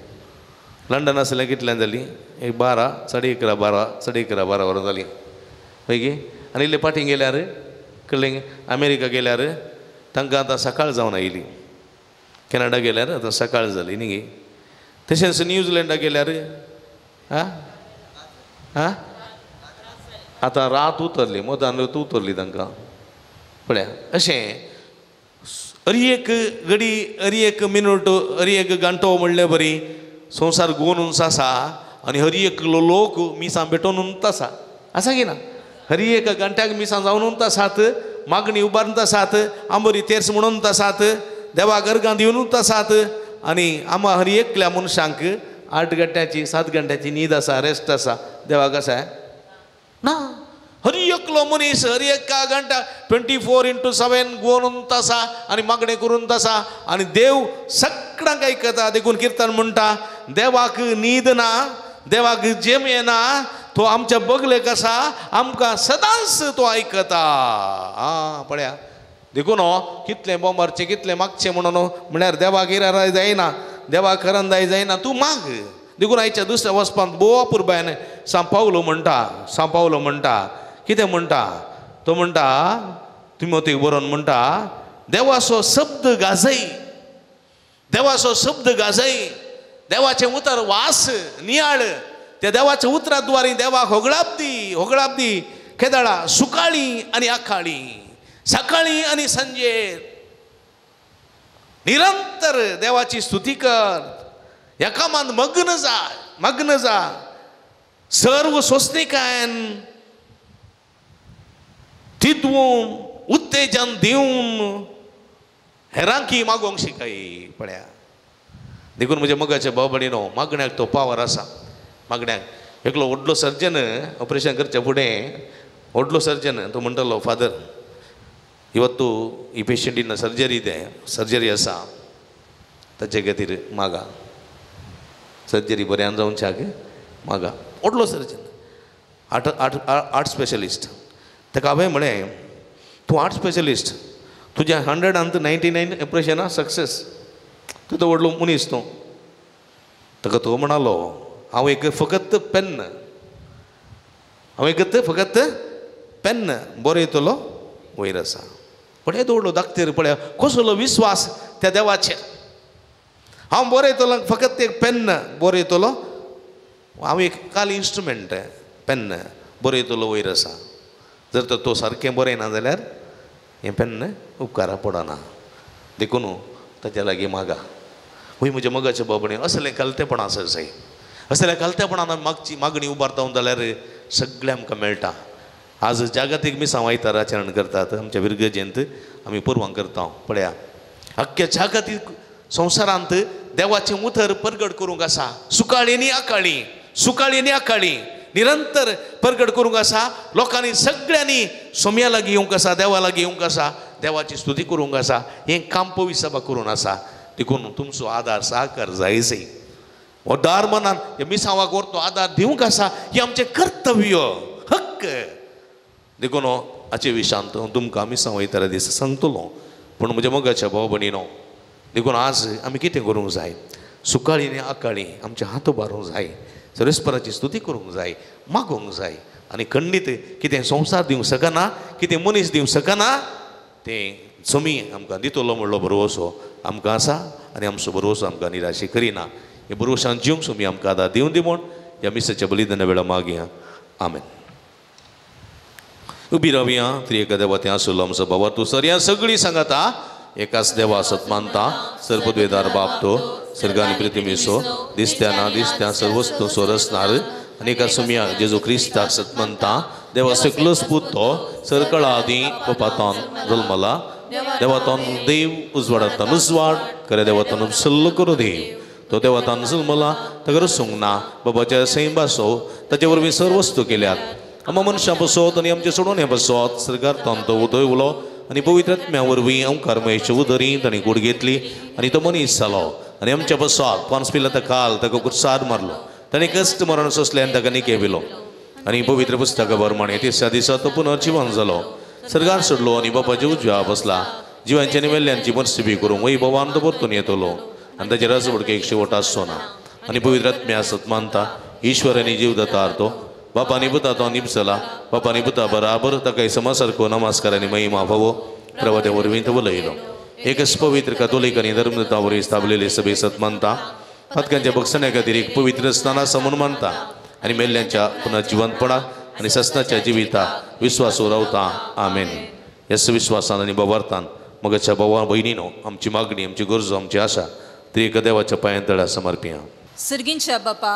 लंडन आशिल्ल्यान कितल्यान जालीं, एक 12, 11:30, 12, 11:30, 12 वरां जालीं, वय गे. आनी इल्ले फाटीं गेल्यार कळ्ळें, अमेरिका गेल्यार तांकां आतां सकाळ जावन आयली, कॅनडा गेल्यार आतां सकाळ जाली न्ही गे. तशेंच न्यूझिलंडा गेल्यार आं आं आतां रात उतरली, मदान उतरली तांकां. पळया अशें हर एक घडी, हर एक मिनट, हर एक घंटो म्हणले बरी संवसार गोनून आसा आनी हर एक लोक मिसां भेटोवन आसा, आसा की ना. हर एक घंट्याक मिसां जावन आसात, मागणी उबारून आसात, आंबोरी तेर्स म्हणून आसात, देवाक अर्गां दिवन आसात. आनी आमा हर एकल्या मनशांक 8 घंट्याची 7 घंट्याची न्हीद आसा, रेस्ट आसा. देवाक आसा ना. हर एकलो मनीस हर एका घंटा 24x7 गोवन आसा आनी मागणें करून आसा आनी देव सगळ्यांक आयकता. देखून किर्तन म्हणटा, देवाक न्हीद ना, देवाक जेम येना, तो आमच्या बगलेक आसा, आमकां सदांच तो आयकता. आं पळया देखून कितलें बोंबारचें, कितलें मागचें म्हणून म्हळ्यार देवाक इराराय जायना, देवाक करंदाय जायना, तूं माग. देखून आयच्या दुसऱ्या वचपांत भोव अपुरबायन सांपावलो म्हणटा, सांपावलो म्हणटा कितें म्हणटा, तो म्हणटा तिमोतीक बरोवन म्हणटा, देवाचो शब्द गाजय, देवाचो शब्द गाजय, देवाचें उतर वास नियाळ, त्या देवाच्या उतरा द्वारी देवाक होगळाप दी, होगळाप दी. केदाळा सुकाळी आनी आकाळी, सकाळी आनी सांजेर निरंतर देवाची स्तुती कर. ह्या कामांत मग्न जा, मग्न जा. सर्व सोंसणिकायेन तितून उत्तेजन दिवन हेरांकी मागोवंक शिकाय. पळया देखून म्हज्या मोगाच्या भाव भयणीनो, मागण्याक तो पावर आसा. मागण्याक एकलो व्हडलो सर्जन ऑपरेशन करच्या फुडें व्हडलो सर्जन तो म्हणटालो, फादर ಇವತ್ತು ಈ ಪೇಷಂಟಿನ ಸರ್ಜರಿ ಇದೆ, सर्जरी आसा, ताचे खातीर मागा, सर्जरी बऱ्यान जावच्याक मागा. व्हडलो सर्जन, आर्ट आर्ट आर्ट स्पेशलिस्ट. ताका हांवें म्हळें, तूं आर्ट स्पेशलिस्ट, तुज्या 199 ऑपरेशनां सक्सेस, तूं तो व्हडलो मनीस तूं. ताका तो म्हणालो, हांव एक फकत पेन्न, हांव एक फकत पेन्न बरयतलो वयर आसा. पण येदो व्हडलो दाखतेर पळया कसलो विस्वास त्या देवाचेर. हांव बरयतलो फकत एक पेन्न बरयतलो, हांव एक काल इन्स्ट्रुमेंट पेन्न बरयतलो वयर आसा. जर तर तो सारकें बरयना जाल्यार हें पेन्न उपकारा पडना. देखून ताच्या लागीं मागा. हय म्हज्या मोगाच्या बाबणे, असलें कलतेपण आसा जाय. असल्या कलतेपणान मागची मागणी उबारता जाल्यार सगळें आमकां मेळटा. आज जागतीक मिसां आयतार आचरण करतात, आमच्या विरगजेंत आमी पुरवां करता. पळया अख्ख्या जागतीक संवसारांत देवाचें उतर परगट करूंक आसा. सुकाळी आनी आकाळी, सुकाळी आनी आकाळी निरंतर परगट करूंक आसा. लोकांनी सगळ्यांनी सोम्या लागीं येवंक आसा, देवा लागीं येवंक आसा, देवाची स्तुती करूंक आसा. हें काम पवित्र सभा करून आसा. देखून तुमचो आदार सहकार जाय जाय. हो दार मनान ह्या मिसांवाक व्हरतो आदार दिवंक आसा, हें आमचें कर्तव्य हक्क. देखून हाचे विशांत हांव तुमकां मिसांव वयताल्या दिसा सांगतलो. पूण म्हज्या मोगाच्या भाव भयणीनो, देखून आज आमी कितें करूंक जाय, सुकाळी आनी आकाळी आमचे हात उबारूंक जाय, सर्वेस्पराची स्तुती करूंक जाय, मागूंक जाय. आनी खंडीत कितें संवसार दिवंक शकना, कितें मनीस दिवंक शकना, तें समी आमकां दितलो म्हणलो भरवसो आमकां आसा आनी आमचो भरवसो आमकां निराशे करिना. हे भरवशान जिवंक समी आमकां आदार दिवं दी म्हूण ह्या मिसाच्या बलिदाना वेळार मागया. आमेन. उबी रावया. त्रिएका देवा तें आसलो आमचो बाबा तूं सरया सगळीं सांगाता एकाच देवा सत मानता, सर्वद्वेदार बाप तो सर्गानी पृथ्वीसो दिसत्या ना दिसत्या सर्वस्तू सोरसनार आनी एका सुमया जेजू क्रिस्ताक सत मानता, देवा सकलोच पूत तो सरकळा आदी पपातोन जल्मला, देवातोन देव उजवाडांतल्यान उजवाड खऱ्या देवातोन सल्लो करूं देव तो देवातान जल्मला, ताका रसूंक ना, बाबाच्या सैंबासो ताचे वरवीं सर्व वस्तू केल्यात. आमकां मनशां बसोत आनी आमचें सोडून हें बसोत सरकार तो उदय उलो आनी पवित्र आत्म्या वरवीं ओंकार महेश उदरी ताणें गूड घेतली आनी तो मनीस जालो आनी आमच्या बसोत पांच पिला काल ताका कुर्साद मारलो, ताणें कश्ट मरण सोंसलें आनी ताका निके पिलो आनी पवित्र पुस्तका प्रमाणें तिसऱ्या दिसा तो पुनर्जिवन जालो, सरकार सोडलो आनी बापाच्या उजव्या बसला, जिवांची आनी मेल्ल्यांची मर्सिबी करूंक वैभवान तो परतून येतलो आनी ताचे रजवडकेक शेवट आसचो ना. आनी पवित्र आत्म्या सत मानता, ईश्वर आनी जीवदातार तो बापानी पुता तो निपसला, बापानी पुता बराबर ताका समासारको नमस्कार आनी महिमा फावो प्रभाते वरवीं तो उलयलो. एकच पवित्र कातोलीक आनी धर्मदूता वरवीं स्थापलेले सभे सत मानता, पातकांच्या बक्षण्या खातीर एक पवित्र स्नान आसा म्हूण मानता आनी मेल्ल्यांच्या पुनर्जिवंतपणा आनी ससनाच्या जिविता विस्वासो रावता. आमेन. ह्याच विस्वासान आनी बाबार्थान मगाच्या भावा भयणीनो आमची मागणी, आमची गरजो, आमची आशा त्रिएका देवाच्या पांयां तळा समर्पिया. सर्गींच्या बापा,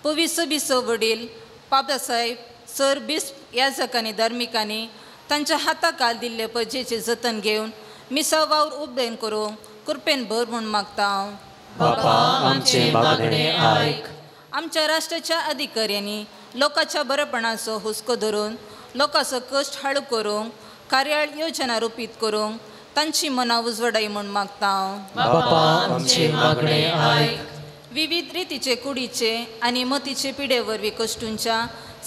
पविसो बिसो वडील बाबासाहेब सर बिस्प याजकांनी धार्मिकांनी तांच्या हाताकाल दिल्ले परजेचें जतन घेवन मिसा वावर उबेन करूंक कृपेन भर म्हूण मागता हांव. बापा आमचें मागणें आयक. आमच्या राष्ट्राच्या अधिकाऱ्यांनी लोकांच्या बरेपणाचो हुस्को धरून लोकांचो कश्ट हाळू करूंक कार्याळ योजना रुपीत करूंक तांची मनां उजवडाय म्हूण मागता हांव. बापा आमचें मागणें आयक. विविध रितीचे कुडीचे आनी मतीचे पिडे वरवीं कश्टूंच्या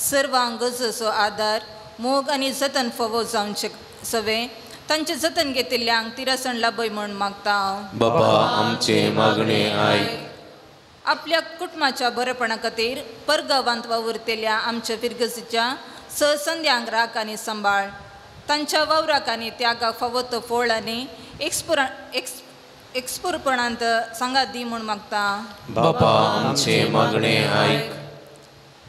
सर्वांक गरजेचो आदार मोग आनी जतन फावो जावचे सवे तांचें जतन घेतिल्ल्यांक तिरासण लाभय म्हूण मागता हांव. बापा आमचें मागणें आयक. आपल्या कुटुंबाच्या बरेपणा खातीर परगांवांत वावुरतल्या आमच्या फिरगजीच्या सहसंद्यांक राख आनी सांबाळ तांच्या वावराक आनी त्यागाक फावो तो फळ आनी एक्सपुरपणांत सांगात दी म्हूण मागता. बापा आमचें मागणें आयक.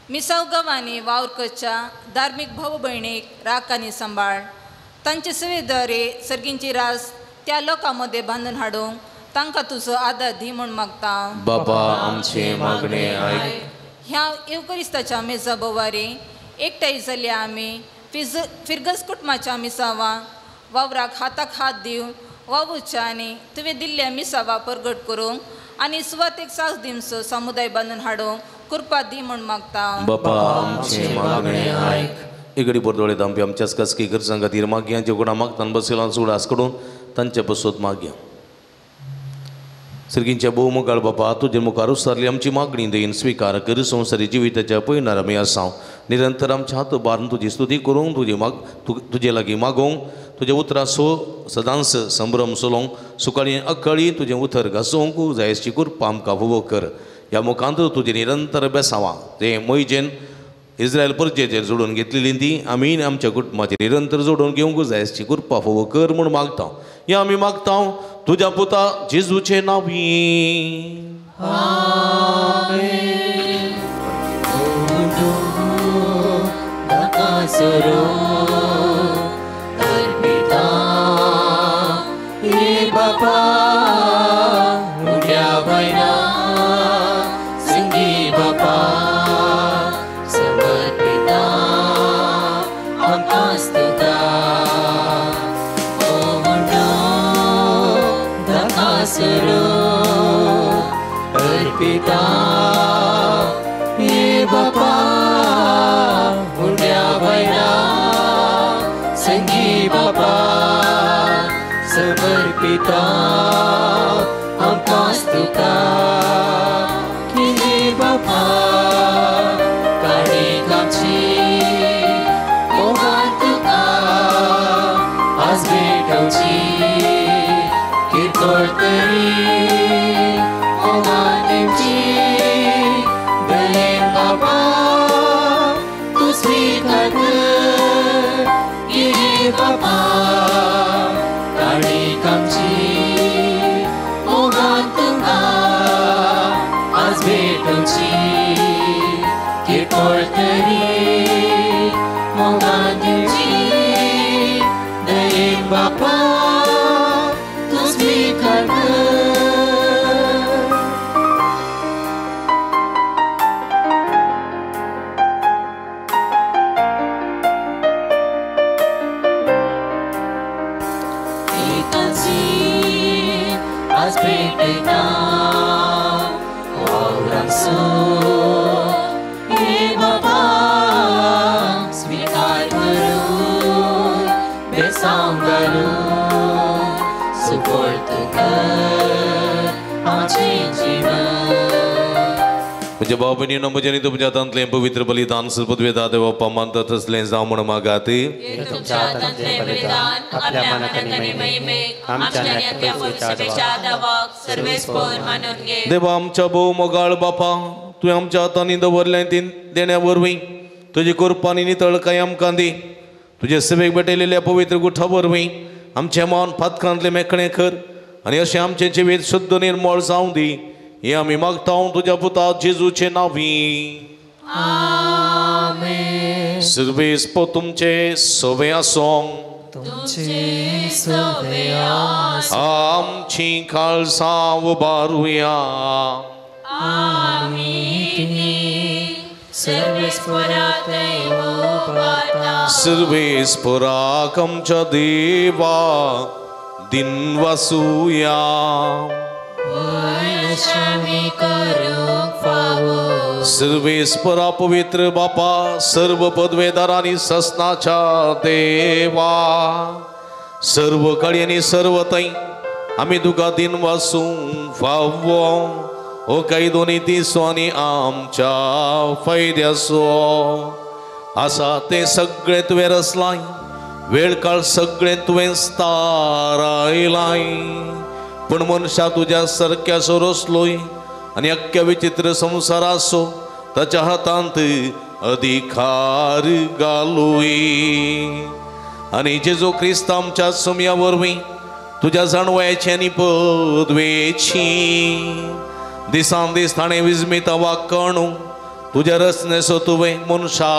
मिसाव गांवांनी वावर करच्या धार्मीक भाव भयणीक राख आनी सांबाळ तांचे सेवेद्वारे सर्गींची रास त्या लोकां मदें बांदून हाडूंक तांकां तुजो आदार दी म्हूण मागता. बापा आमचें मागणें आयक. ह्या येवकरिस्ताच्या मेजा बोवारी एकठांय जाल्या आमी फिरगज कुटुंबाच्या मिसावां वावराक हाताक हात दिवन वावुरच्या आनी तुवें दिल्ल्या मिसावा परगट करूंक आनी सुवातेक सास दिवचो समुदाय बांदून हाडूंक कृपा दी म्हूण मागता. बापा आमचें मागणें आयक. इगडी बोरदोळे दामपी आमच्याच खासगी गरजां खातीर मागया, जे कोणा मागतान बसयला सुडास कडून तांचे पसत मागया. सर्गींच्या भोवमुखाळ बापा, तुजे मुखार उसारली आमची मागणी देईन स्विकार कर. संवसारी जिविताच्या पयणार आमी आसा, निरंतर आमच्या हात उबारून तुजी स्तुती करूंक, तुजी माग तुजे लागीं मागोवंक, तुज्या उतरां सो सदांच संभ्रम सोलोवंक, सुकाळी अकाळी तुजें उतर घासोवंक जायची कृपा आमकां फावो कर. ह्या मुखांत तुजें निरंतर बेसावां तें मोयजेन इस्रायल परजेचेर जोडून घेतलेली ती आमी आमच्या कुटुंबाचेर निरंतर जोडून घेवंक जायची कृपा फावो कर म्हूण मागता. ह्या आमी मागता तुज्या पुता जेजूचे नांवी. आमेन. बापा उड्या वयना संगी बापा समर्पिता आमकां स्तुता. अर्पिता ये बापा उड्या वयना संगी बापा समर्पिता आमकां स्तुता. कितें भेटोवची किरकोळ तरी मोगान दिवची दयेन बापा तूं स्विकार कर. म्हज्या भाव भयणीनो म्हजें आनी तुमच्या हातांतलें पवित्र बलिदान सर्वपदवेदा देव मानता तसलें जावं म्हूण मागात. तुमच्या हातांतलें बलिदान आपल्या मनाक आनी महिमेक आमच्या आनी पवित्रतेच्या दावाक सर्वेस्पर मानून घे. देवा आमच्या भोव मोगाळ बापा, तुवें आमच्या हातांनी दवरलें देण्या वरवीं तुजी कृपा आनी नितळकाय आमकां दी. तुजे सेवेक भेटयलेल्या पवित्र गुठा वरवीं आमचें मन पातकांतलें मेकळें कर आनी अशें आमचें जिवीत शुद्ध निर्मळ जावं दी. हें आमी मागता तुज्या पुता जेजूचे नांवी. आमेन. सर्वेस्पर तुमचे सवे आसूं. तुमचे सवे आसूं. आमची काळजां उबारुया. आमी सर्वेस्परा थंय उबारता. सर्वेस्पराक आमच्या देवा दिनवासुया. सर्वेस्परा पवित्र बापा, सर्व पदवेदार आनी ससनाच्या देवा, सर्व कडी आनी सर्व थंय आमी तुका दिनवासूंक फावो. ओ कायदो नीतीचो आनी आमच्या फायद्याचो आसा तें सगळें तुवें रचलाय, वेळ काळ सगळें तुवें थारायलाय. पूण मनशा तुज्या सारक्याचो रचलोय आनी अख्ख्या विचित्र संवसाराचो ताच्या हातांत अधिकार घालूय. आनी जेजू क्रिस्त आमच्या सुमया वरवीं तुज्या जाणवयाची आनी पदवेची दिसान दीस ताणें विजमीत वाकणू तुज्या रचनेचो तुवें मनशा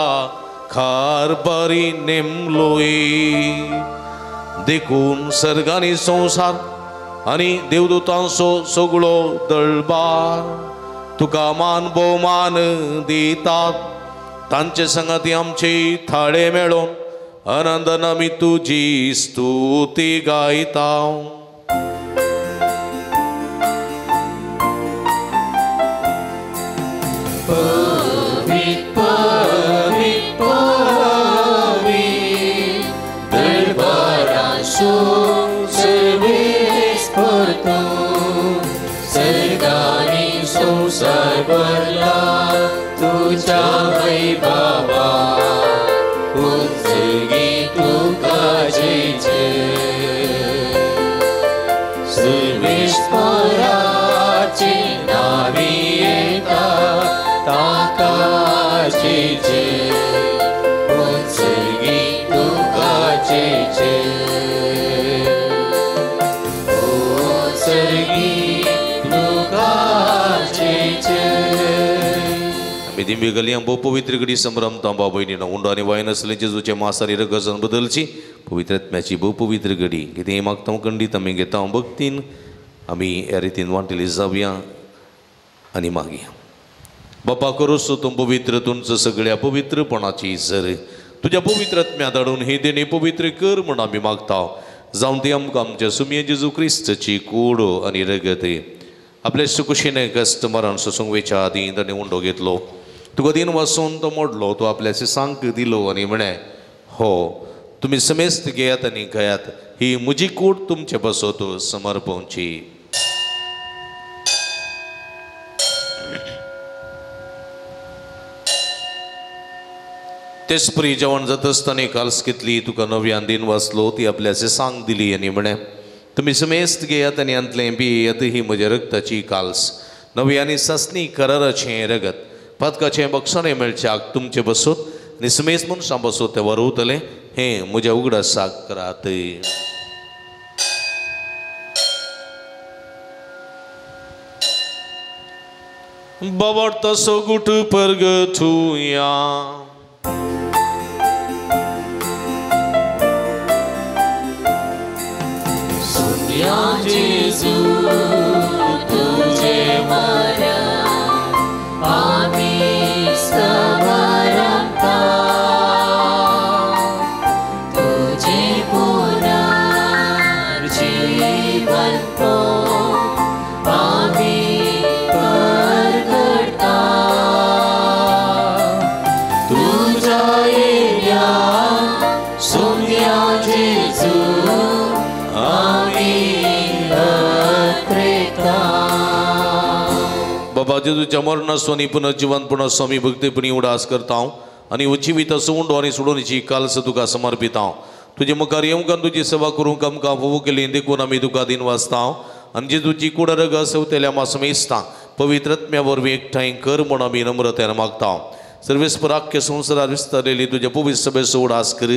कारभारी नेमलोय. देखून सर्गांनी संवसार आनी देवदूतांचो सगळो दळबार तुका मान भोवमान दितात. तांचे संगाती आमचे थाळे मेळोवन आनंदान आमी तुजी स्तुती गायता. पवित्र पवित्र पवित्र दरबाराचो सर्वेस्पर तूं, सर्गांनी संवसार भरला तुज्या वैभवा. उत्सर्गी तुका जय जय. सर्वेस्पराचे नांवी येता ताका जय जय. उत्सर्गी तुका जय जय. उत्सर्गी तुका जय जय. आमी दिंबी गलयां भोव पवित्र घडी संभ्रमता भाव भयणीनो. उंडो आनी वायन आसलें जेजूचें मास आनी रगत बदलची पवित्र आत्म्याची भोव पवित्र घडी. कितें मागता खंडीत आमी घेता भक्तीन आमी ह्या रितीन वांटेली जावया आनी मागया. बापा करूसो तूं पवित्र तुमचो सगळ्या पवित्रपणाची सर तुज्या पवित्र आत्म्या धाडून ही देणी पवित्र कर म्हूण आमी मागता. जावन ती आमकां आमच्या सुमये जेजू क्रिस्तची कूड आनी रगत. आपले सुकुशीने कश्ट मरण सोसूंक वेच्या आदीं ताणें उंडो घेतलो, तुका दिन वासून तो मोडलो, तो आपल्या सांक दिलो आनी म्हळें, हो तुमी समेस्त घेयात आनी खायात, ही म्हजी कूड तुमचे पासत समर्पणची. तेच परी जेवण जाता आसतना काल्स घेतली, तुका नव्यान दिन वाचलो, ती आपल्या सांग दिली आनी म्हळें, तुमी समेस्त घेयात आनी हांतलें पियेयात, ही म्हज्या रगताची काल्स, नवी आनी सासणी कराराचें रगत, पातकाचें बक्षणें मेळच्याक तुमचे बसत आनी समेस्त मनशां बसत तें वरवतलें, हें म्हज्या उगडासाक करात. बाबडतो गुट परगठुया. सुन्या जेजू तुझे मरण आमी समरता तुझे पुनर्जीवन आमी परगटा तुझ्या येण्या सुन्या जेजू आमी अत्रेता. बाबा जेजूच्या मरणाचो आनी पुनर्जिवंतपणाचो आमी भक्तीपणी उडास करता आनी जिविताचो उंडो आनी सोडोवणेची कालस तुका समर्पिता. तुजे मुखार येवंक आनी तुजी सेवा करूंक आमकां फोवो केली देखून आमी तुका दिन वाचता आनी जेजूची कुडा रगा सेवतेल्या मासमेस्ता पवित्र आत्म्या वरवीं एकठांय कर म्हूण आमी नम्रतेन मागता. सर्वेस्पर आख्या संवसारार विस्तारलेली तुज्या पवित्र सभेचो उडास कर.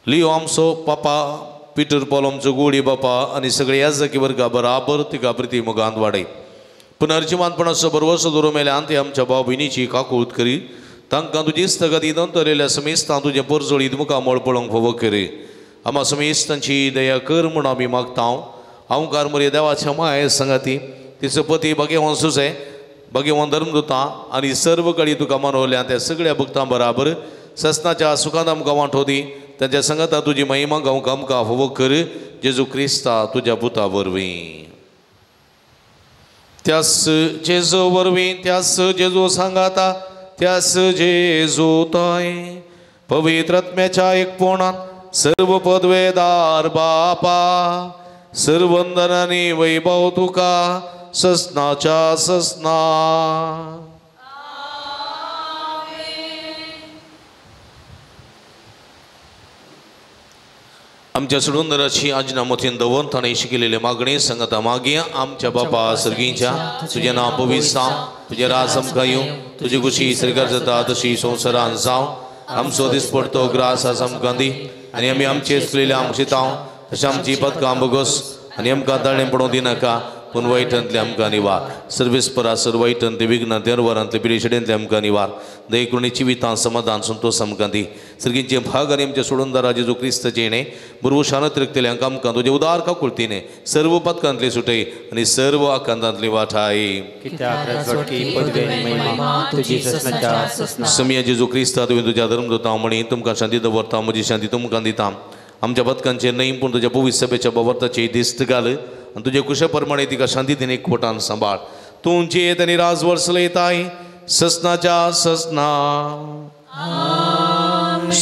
लियो आमचो पापा पिटर पॉल आमचो गोडी बापा आनी सगळे याजकी वर्गा बराबर तिका प्रिती मुगांत वाडय. पुनर्जिवंतपणाचो भरवसो दवरून मेल्यान ते आमच्या भाव भयणीची काकूत करी. तांकां तुजी इस्तगती नंतरलेल्या समेस्तां तुजें परजळीत मुखामळ पळोवंक फावो करी. आमा समेस्तांची दया कर म्हूण आमी मागता. हांवकार मरे देवाच्या माये सांगाती तिचो पती भाग्यवान सुसे भाग्यवान धर्मदुता आनी सर्व कडी तुका मनवल्या त्या सगळ्या भक्तां बराबर ससनाच्या सुखान आमकां वांटो दी. तांच्या सांगाता तुजी महिमा गावंक आमकां फावो कर. जेजू क्रिस्ता तुज्या पुता वरवीं. त्यास जेजू वरवीं त्यास जेजू सांगाता त्यास जेजू तय पवित्र आत्म्याच्या एकपणान सर्व पदवेदार बापा सर्वंदनानी वैभव तुका ससनाच्या ससना. आमच्या सुडुंदराची आजना मतीन दवरून ताणें शिकलेले मागणी संगता मागया. आमच्या बापा सर्गींच्या तुजें नांव पवित्र जावं, तुजें राज आमकां येवं, तुजी खुशी सरकार जाता तशी संवसारान जावं. आमचो दिसपडतो ग्रास आज आमकां दी आनी आमी आमचे चुकलेले आमकां शितांव तशें आमची पदकां बोगस आनी आमकां ताळें पडोवंक दिनाका पूण वायटांतले आमकां निवार. सर्वेस्परा सर वायटांतले विघ्न देरवरांतले पिडेशेडेंतले आमकां निवार. दयेकुणी जिवितां समाधान संतोष आमकां दी. सर्गींचे भाग आनी आमच्या सोडूनदारा जेजू क्रिस्ताचें येणें बरोबर शानत रखतल्यांक आमकां तुजें उदार काकुळतीने सर्व पदकांतले सुटय आनी सर्व आकांतांतली वाठाय. समिया जेजू क्रिस्ता तुवें तुज्या धर्मदुतां म्हणी तुमकां शांती दवरता म्हजी शांती तुमकां दिता. आमच्या पदकांचेर न्हय पूण तुज्या पवित्र सभेच्या बावर्ताचेर दिस्त घाल आनी तुजे कुशे प्रमाणे तिका शांती दिने एकवटान सांबाळ. तूं जियेत आनी राजवर्स चलयताय ससनाच्या ससना.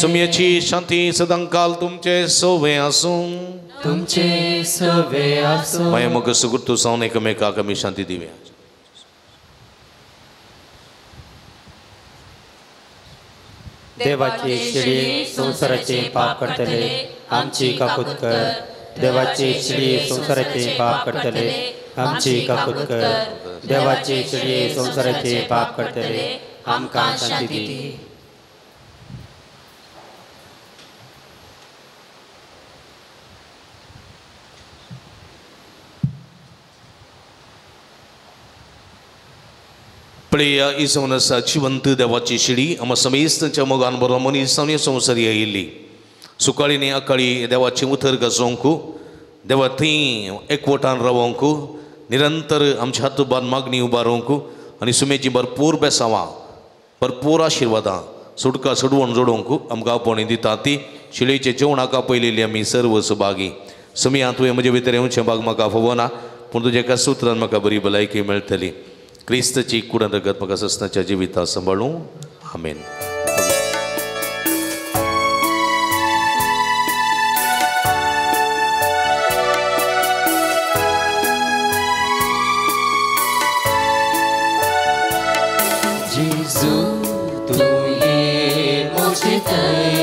सुमयेची शांती सदांकाल तुमचे सोवे आसूं. तुमचे सोवे आसूं. माया मग सुगुर्तू जावन एकामेकाक आमी शांती दिवया. देवाचे शिडी संवसाराचे पाप करतले आमची काकूत कर. देवाचे शिडी संवसाराचे पाप करतले आमची काकूत कर. देवाचे शिडी संवसाराचे पाप करतले आमकां शांती दी. पळया इसवण आसा जिवंत देवाची शिडी आमा समेस्तांच्या मोगान बरो मनीस जावन संवसारी आयिल्ली. सुकाळी न्ही अकाळी देवाची उतर गाजोवंक देवा थंय एकवटान रावोंक निरंतर आमच्या हात उबार मागणी उबारोंक आनी सुमेची भरपूर बेसावां भरपूर आशिर्वादां सुटका सोडवण जोडोवंक आमकां आपोवणी दिता ती शिळेचे जेवणाक आपयलेली आमी सर्व सुभागी. सुमया तुवें म्हजे भितर येवचें भाग म्हाका फावना पूण तुज्या एका सुत्रान म्हाका बरी भलायकी मेळटली. क्रिस्ताची कुडन रगत म्हाका ससनाच्या जिविता सांबाळूं. आमेन. जेजू तुवें म्हजे थंय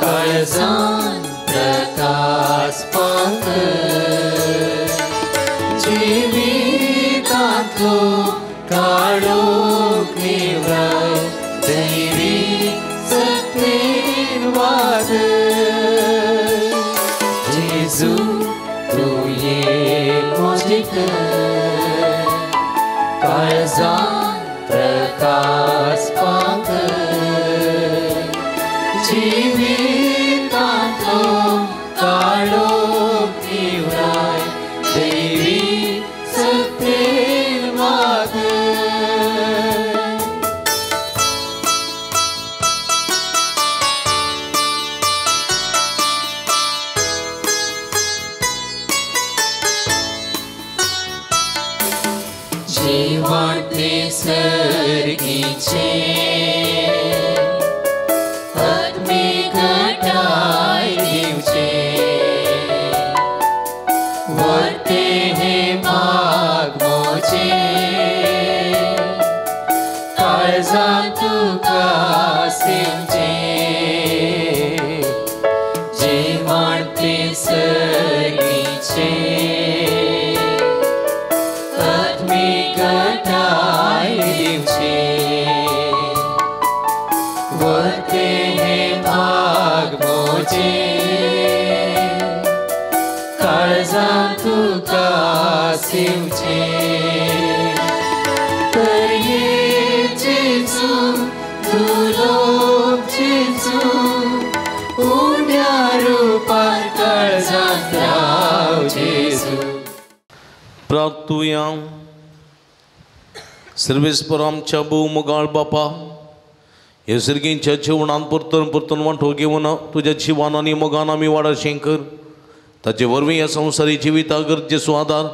काळजान प्रकाश पातळ जिवितांतलो काळोख निवळ दैवी सत्तेन वादळ. जेजू तुवें म्हजे थंय काळजान प्रकाश पांगय जिवितांतलो काळोख निवळाय दैवी सत्तेन वागय. जेवण ते सर्गीचें आत्मीक घटाय दिवचें वर्ते हें मागमोचें काळजान तुका सेवचें जेवण ते सर्गीचें आत्मीक घटाय दिवचें वर्ते हें मागमोचें काळजान तुका सेवचें. तर ये जेजू दुलोक जेजू उण्या रुपान काळजांत राव जेजू. प्रार्थुया. सर्वेस्पर आमच्या भोव बापा, ह्या सर्गींच्या जेवणान परतून परतून वांटो घेवन तुज्या जिवान आनी मोगान आमी वाडाशें कर. ताचे वरवीं ह्या संवसारी जिविता गरजेचो आदार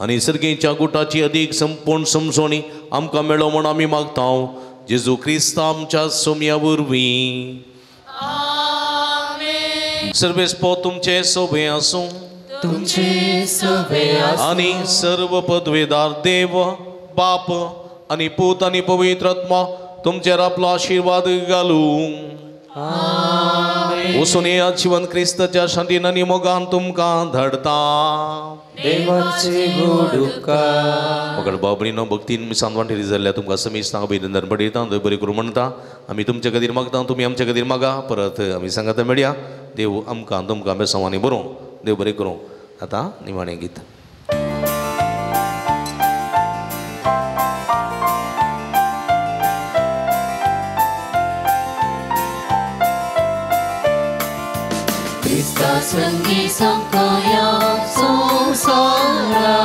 आनी सर्गींच्या गुटाची अदीक संपूर्ण समजोणी आमकां मेळो म्हूण आमी मागता. जेजू क्रिस्त आमच्या सोम्या वरवीं. सर्वेस्पर तुमचे सोबे आसूं तुमचे सोबे आसूं आनी सर्व पदवेदार देव बाप आनी पूत आनी पवित्र आत्मा तुमचेर आपलो आशिर्वाद घालूं. वचून येयात जिवन क्रिस्ताच्या शांतीन आनी मोगान तुमकां धाडता. देवाचे गोड उपकार. मगळ बाबणीनो भक्तीन मिसान वांटेली जाल्ल्या तुमकां समीस अभिनंदन पडयता. देव बरें करूं म्हणटा. आमी तुमचे खातीर मागता, तुमी आमचे खातीर मागा. परत आमी सांगाता मेळया. देव आमकां तुमकां बेसांवांनी बरोवं. देव बरें करूं. आतां निमाणें गीत. क्रिस्ता संगी संकया संवसारा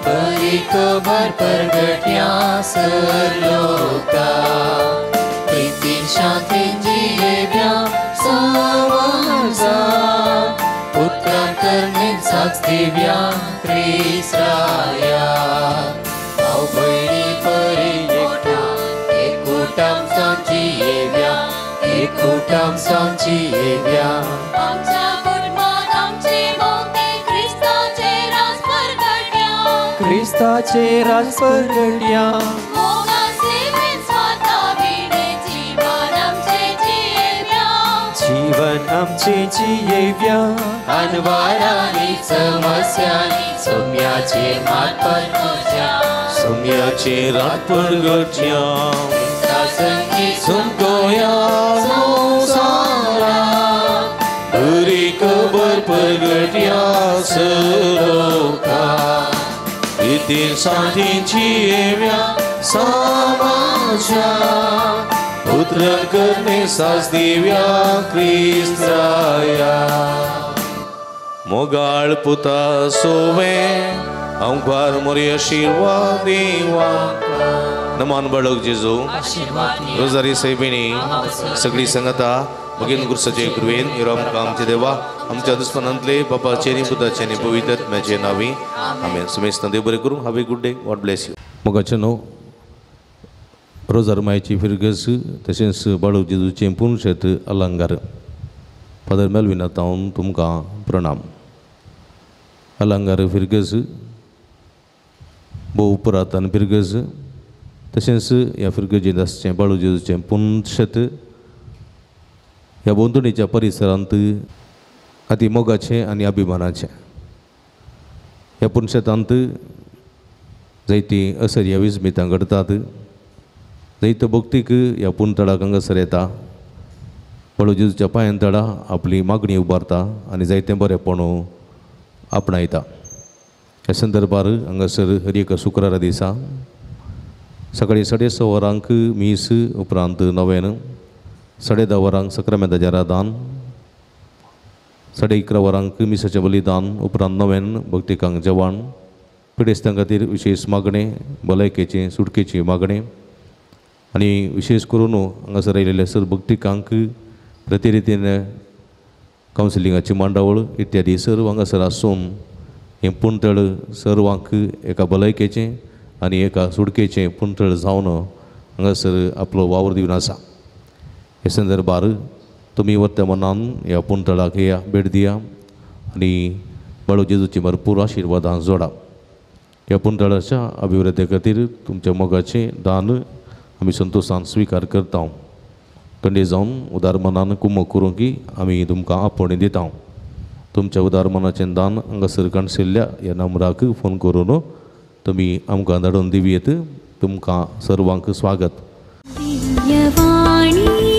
बरी खबर परगट्या सरलोका प्रितीन शांतीन जियेव्या समाजा उतरां करणेन साक्ष दिव्या क्रिस्ताया. भाव भयणी परी एकूटाम जावन जियेव्या एकूटाम जावन जियेव्या. आमच्या कुटुंबात आमचे भोवती क्रिस्ताचे राज परगट्या क्रिस्ताचे राज परगट्या. मोगा सेवेन स्वता विणे जीवन आमचे जियेव्या जीवन आमचे जियेव्या. अनवारांनी समस्यांनी सोम्याचे मात परगट्या सोम्याचे रात परगट्या. क्रिस्ता संगी संकोया संवसारा बरी खबर परगट्या सलोका इती शांतीन जियेव्या समाजा पुत्र करणे सास दिव्या क्रिस्ताया. मोगाळ पुता सोवे अंकार मोरी आशिर्वाद देवा. नमान बाळक जेजू रोजारी साहेबिनी सगळी संगता भगीन गुरसाचे कृपेन इरो आमकां आमचे देवा आमच्या दुस्मनांतले बापाचे आनी पुताचे आनी पवित्र आत्म्याचे नांवी आमेन. समेस्तां देव बरें करूं. Have a good day. God bless you. मोगाचें न्हू रोजार मायची फिरगस तशेंच बाळक जेजूचें पुनशेत अलंकार फादर मेलविना तावन तुमकां प्रणाम. अलंकार फिरगस भोव पुरातन फिरगस तशेंच ह्या फिरगजेंत आसचें बाळू जेजूचें पुनशेत ह्या भोंवतणीच्या परिसरांत अती मोगाचें आनी अभिमानाचें. ह्या पुनशेतांत जायतीं असर्या विस्मितां घडटात. जायतो भक्तीक ह्या पुनतळाक हांगासर येता. बाळू जेजूच्या पांयान तळा आपली मागणी उबारता आनी जायतें बरेंपण आपणायता. ह्या संदर्भार हांगासर हर एका शुक्रारा दिसा सकाळीं 6:30 वरांक मीस, उपरांत नवेन, 10:30 वरांक सक्रामेंताचें आराधन, 11:30 वरांक मिसाचें बलिदान, उपरांत नवेन भक्तिकांक जेवण, पिडेस्तां खातीर विशेश मागणें, भलायकेचें सुटकेची मागणें आनी विशेश करून हांगासर आयिल्ले सर भक्तिकांक प्रतिरितीन कावन्सिलिंगाची मांडावळ इत्यादी सर्व हांगासर आसून हें पुंतळ सर्वांक एका भलायकेचें आनी एका सुटकेचें पुंतळ जावन हांगासर आपलो वावर दिवन आसा. हे संदर्भार तुमी वत्या मनान ह्या पुंतळाक या भेट दिया आनी बाळू जेजूची भरपूर आशिर्वादां जोडा. ह्या पुंतळाच्या अभिवृद्धी खातीर तुमच्या मोगाचें दान आमी संतोशान स्विकार करता. कंडे जावन उदार मनान कुमक करूंक आमी तुमकां आपोवणें दिता. तुमच्या उदार मनाचें दान हांगासर काणशिल्ल्या ह्या नंबराक फोन करून तुमी आमकां धाडून दिवयेत. तुमकां सर्वांक स्वागत. दिव्यवाणी.